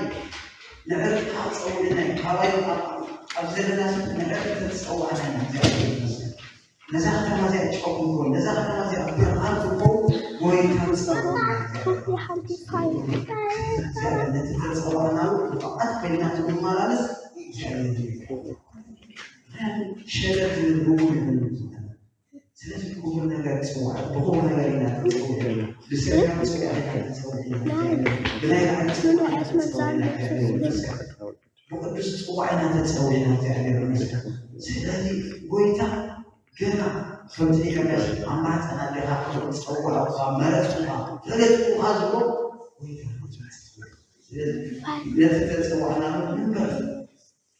ንዕርቂ ካብ ፀዊዕናይ ካባይ ኣብ ዘለና ንዕርቂ ተፀዋዕናይ እግዚኣብሔር ይመስገን ነዛ ከተማ እዚኣ ጨው ክንኮን፣ ነዛ ከተማ እዚኣ ብርሃን ክንኮን ጎይታ ንጸልኦ። ሓንቲ ሓንቲ ፋይል ነቲ ተጸዋዕናሉ ብቕዓት ኮይና ክንመላለስ እግዚኣብሔር ይመስገን። ምኽንያቱ ሸለል ዝብል ብሙሉ ይኹን እዩ ዝብለና። ስለዚ ክቡር ነገር ጽዋዕ፣ ብኽቡር ነገር ኢና ክንጽውዕ። ብሰማያዊ ጽዋዕ ኢና ክንጽውዕ ኢና። ብናይ ላዕሊ ጽዋዕ ኢና ክንጽውዕ ኢና። ብቕዱስ ጽዋዕ ኢና ተጸዊዕና እግዚኣብሔር ይመስገን። ስለዚ ጎይታ ገና ከምቲ ኤርምያስ ኣብ ማህፀን ኣዴኻ ክብሪ ዝፀውዐ እኳ መረፅኩኻ ፈለጥኩኻ ዝብሎ ጎይታ ነቲ ተፀዋዕናሉ ንንበር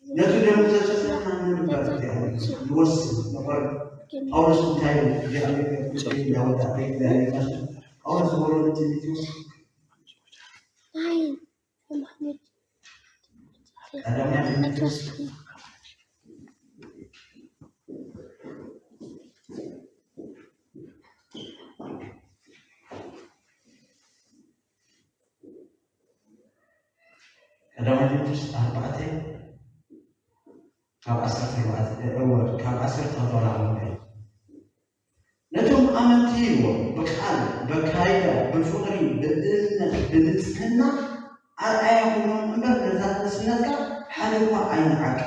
ነቲ ደሙ ዘፍሰሰልና ንንበር ንወስን ንቆርብ ጳውሎስ እንታይ እዩ እግዚኣብሔር ዳወዳ ጳውሎስ ዝበሎ ንጢሞቴዎስ ቀዳማይ ጢሞቴዎስ ቀዳማይ ጢሞቴዎስ ኣርባዕተ ካብ ዓሰርተ ኣርባዕተ እወ ካብ ዓሰርተ ተባላዕሎም ነቶም ኣመንቲ ይብሎ ብቃል በካይዳ ብፍቕሪ ብእምነት ብንጽህና ኣርኣያ ኮይኖም እምበር ነዛ ንእስነትካ ሓደ እኳ ኣይንዓቃ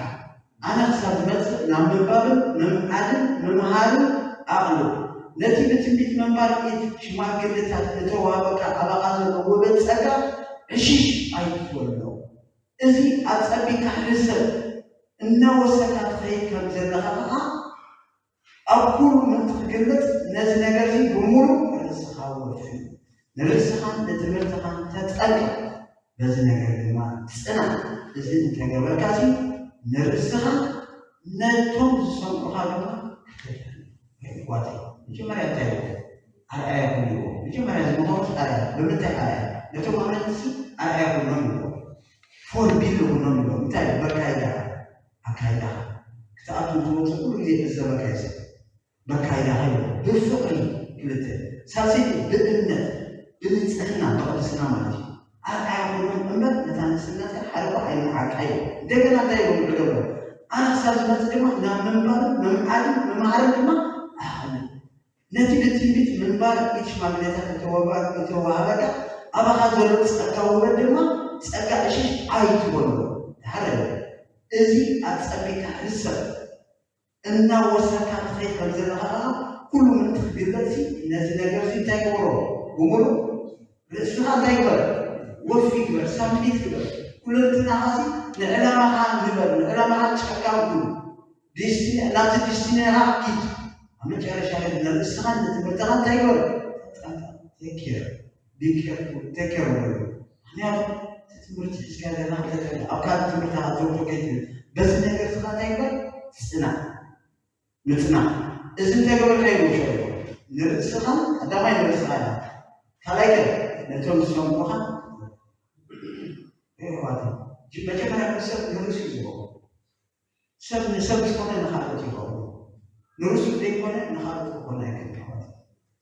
ኣነ ክሳብ ዝመጽእ ናብ ምንባብን ምምዓድን ምምሃርን ኣቕልብ ነቲ ብትንቢት መንባር ኢድ ሽማግለታት እተዋህበካ ኣባኻ ዘሎ ውበ ጸጋ ዕሽሽ ኣይትበሎ እዚ ኣጸቢካ ንሰብ እናወሰካ ትኸይድ ከም ዘለኻ ከኣ ኣብ ኩሉ ምእንቲ ክግለጽ ነዚ ነገር እዚ ብምሉእ ርእስኻ ወፊ፣ ንርእስኻን ንትምህርትኻን ተጠንቀቕ፣ በዚ ነገር ድማ ጽናዕ፣ እዚ እንተ ገበርካሲ ንርእስኻን ነቶም ዝሰምዑኻ ድማ ክተድሕን። ኣሕዋተይ፣ መጀመርያ እንታይ ኢልዎ? ኣርኣያ ኩን ኢልዎ። መጀመርያ እዚ ምኾኑስ ኣርኣያ፣ ብምንታይ ኣርኣያ? ነቶም ኣመንትሲ ኣርኣያ ኩኖም ኢልዎ። ፎርቢል ኩኖም ኢልዎ። እንታይ ኢልዎ? በካይዳ ኣካይዳኻ ክትኣቱ ትወፅእ ኩሉ ግዜ እዘበካ ይዘ በካይዳኻ ይበል ብፍቕሪ ክልተ ሳልሰይቲ ብእምነት ብንፅህና ብቅድስና ማለት እዩ ኣርኣያ ኮይኖም እምበር ነታ ንስነትካ ሓደ እኳ ኣይንዓቃ እዩ እንደገና እንታይ ይብሉ ዕገሎ ኣነ ክሳብ ዝመፅእ ድማ ናብ ምንባርን ምምዓድን ምምሃርን ድማ ኣኽእል ነቲ ብትንቢት ምንባር ኢድ ሽማግሌታት እተወሃበካ ኣባኻ ዘሎ ጸጋ ውበድ ድማ ጸጋ እሽሽ ኣይትበሎ። ድሓር እዚ ኣጸቢቕካ ሕሰብ። እናወሰካ ትኸይድ ከም ዘለኻ ከኣ ኩሉ ምእንቲ ክግለጽ ነዚ ነገር እዚ እንታይ ግበሮ? ብምሉእ ርእስኻ እንታይ ግበር? ወፊ ግበር፣ ሳብሚት ግበር። ኩለንትናኻ እዚ ንዕላማኻ ንበር፣ ንዕላማኻ ጨካን ኩን። ዴስቲኒ ናብቲ ዴስቲኒኻ ኪድ። ኣብ መጨረሻ ግን ንርእስኻን ንትምህርትኻ እንታይ ግበር? ተጠንቀቕ። ቴክ ኬር ቢ ኬርፉል ቴክ ኬር በሉ። ምክንያቱ እቲ ትምህርቲ ሒዝካ ዘለኻ ተጠንቀቕ። ኣብ ካልእ ትምህርቲ ኣዘውትሮ ከይትብል በዚ ነገር ስኻ እንታይ ግበር? ጽናዕ። ምጽናዕ። እዚ እንተገበርካ ይጎሸ ንርእስኻ ቀዳማይ ንርእስኻ ኢኻ። ካልኣይ ከ ነቶም ዝሰምዑኻ ይሕዋት መጀመርያ ሰብ ንርእሱ እዩ ዝኸውን። ሰብ ንሰብ ዝኾነ ንኻልኦት ይኸውን። ንርእሱ ዘይኮነ ንኻልኦት ክኾነ ኣይክእል። ይሕዋት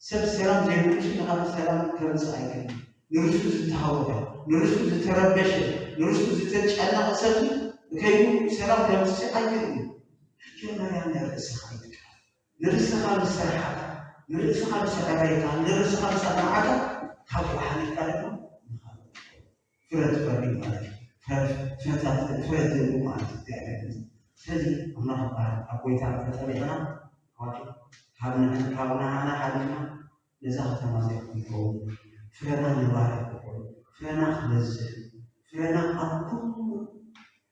ሰብ ሰላም ዘይብሉ ንኻልእ ሰላም ከምጽእ ኣይክእል። ንርእሱ ዝተሃወኸ፣ ንርእሱ ዝተረበሸ፣ ንርእሱ ዝተጨነቐ ሰብ ከይዱ ሰላም ከምጽእ ኣይክእል። መጀመርያ ንርእስኻ ይጥቀም። ንርእስኻ ምስ ሰራሕካ፣ ንርእስኻ ምስ ኣዕረይካ፣ ንርእስኻ ምስ ኣጽናዕካ ካብ ወሓኒካ ድማ ንኻልኦት ፍረ ትፈሪ ማለት እዩ። ፍረ- ፍረታት ፍረ ትህቡ ማለት እዩ እግዚኣብሔር። ስለዚ ኣምላኽ ይባረክ። ኣብ ጎይታ ተጸሚዕና ኣሕዋት ካብ ንሕን ካብ ንዓና ሓሊፍና ነዛ ከተማ እዚኣ ክንከውን ፍረና ንባረክ ክኾን ፍረና ክበዝሕ ፍረና ኣብ ኩሉ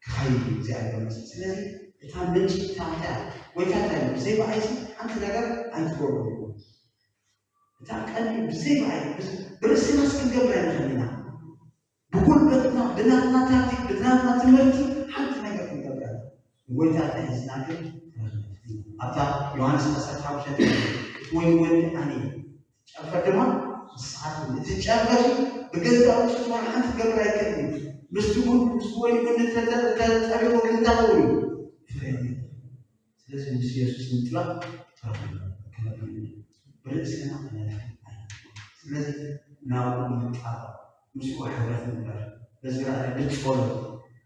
ክኸይድ እግዚኣብሔር ይመስል። ስለዚ እታ ምንጪ እታ እንታይ እያ? ጎይታ እንታይ እዩ? ብዘይ ብኣይሲ ሓንቲ ነገር ኣይትገብሩ። እታ ቀንዲ ብዘይ ብኣይ ብርእስናስ ክንገብር ኣይንኽእል ኢና። ብጉልበትና ብናትና ታክቲክ ብናትና ትምህርቲ ሓንቲ ነገር ክንገብር ኣይንኽእል። ንጎይታ ተሒዝና ግን ኣብታ ዮሃንስ ዓሰርተ ሓሙሽተ እቲ ወይኒ ወዲ ኣነ እየ፣ እቲ ጨንፈር ድማ ንስኻትኩም። እቲ ጨንፈር ብገዛእ ርእሱ ዝኾነ ሓንቲ ክገብር ኣይክእልን እዩ። ምስቲ ቡን ምስቲ ወይኒ ቡን እንተጸቢቑ ግን እንታይ ክኸውን እዩ? ፍረ እዩ። ስለዚ ምስ የሱስ ምጥባቕ ተረኺቡ ክነብር እዩ። ብርእስና ክነድሕን ኣይንኽእልን። ስለዚ ናብኡ ንጣበቕ፣ ምስኡ ሕብረት ንግበር። በዚ ራእይ ብጸሎት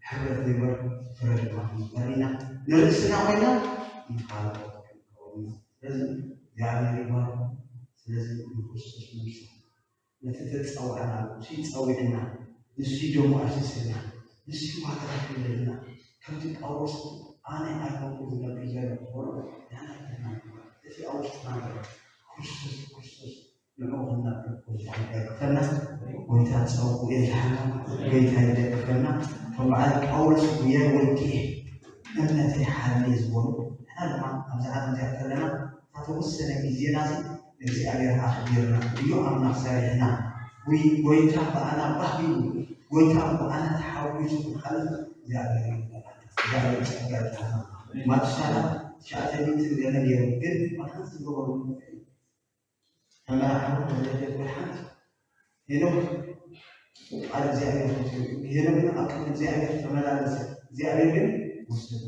ሕብረት ንግበር፣ ፍረ ድማ ክንዝበር ኢና። ንርእስና ኮይና ንኻልኦት ክንከውን ኢና። ስለዚ እግዚኣብሔር ይባርክ። ስለዚ ንክርስቶስ ንምስል ነቲ ተጸውዐና ንሱ ይጸውዕና፣ ንሱ ደሙ ኣፍሲስልና፣ ንሱ ዋጋ ከፊለልና። ከምቲ ጳውሎስ ኣነ ኣይኮንኩ ዝነብር ዘሎ ዝበሎ ንሕና ኢና ንነብር። እቲ ኣብ ውሽጥና ዘሎ ክርስቶስ ክርስቶስ ንዕኡ ክንነብር ጎይታ ይደግፈና። ጎይታ ጸውዑ የብዝሓልና። ጎይታ ይደግፈና። ከም በዓል ጳውሎስ ጉያ ወዲኤ እምነተይ ሓልየ ዝበሉ ንሕና ድማ ኣብዚ ዓለም እዚኣ ከለና እታ ተወሰነ ግዜና እዚ ንእግዚኣብሔር ኣኽቢርና እዩ ኣምላኽ ሰሪሕና። ጎይ- ጎይታ ብኣና ባህ ኢሉ ጎይታ ብኣና ተሓጒሱ ክሓልፍ እግዚኣብሔር ይባረክ። እግዚኣብሔር ጸጋ ይሃበና። ማቱሳላ ትሽዓተ ሚእትን ገለ ነይሩ ግን ብሓንቲ ዝገበሩ ተመራሕሩ ተዘይተኮር ሓንቲ ሄኖክ ቃል እግዚኣብሔር ፈትዩ። ሄኖክ ግን ኣብ ቅድሚ እግዚኣብሔር ተመላለሰ፣ እግዚኣብሔር ግን ወሰዶ።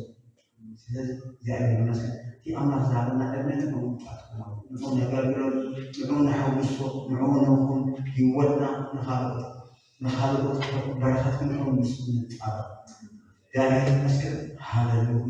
ስለዚ እግዚኣብሔር ይመስገን። እቲ ኣምላኽ ዝሃበና ዕድመ ንዕኡ ምጥፋእ ትኾኑ፣ ንዕኡ ነገልግለሉ፣ ንዕኡ ነሐጉሶ፣ ንዕኡ ንኹን ህይወትና ንኻልኦት ንኻልኦት በረኸት ክንኸውን ምስ ንጣበቕ። እግዚኣብሔር ይመስገን። ሃሌሉያ።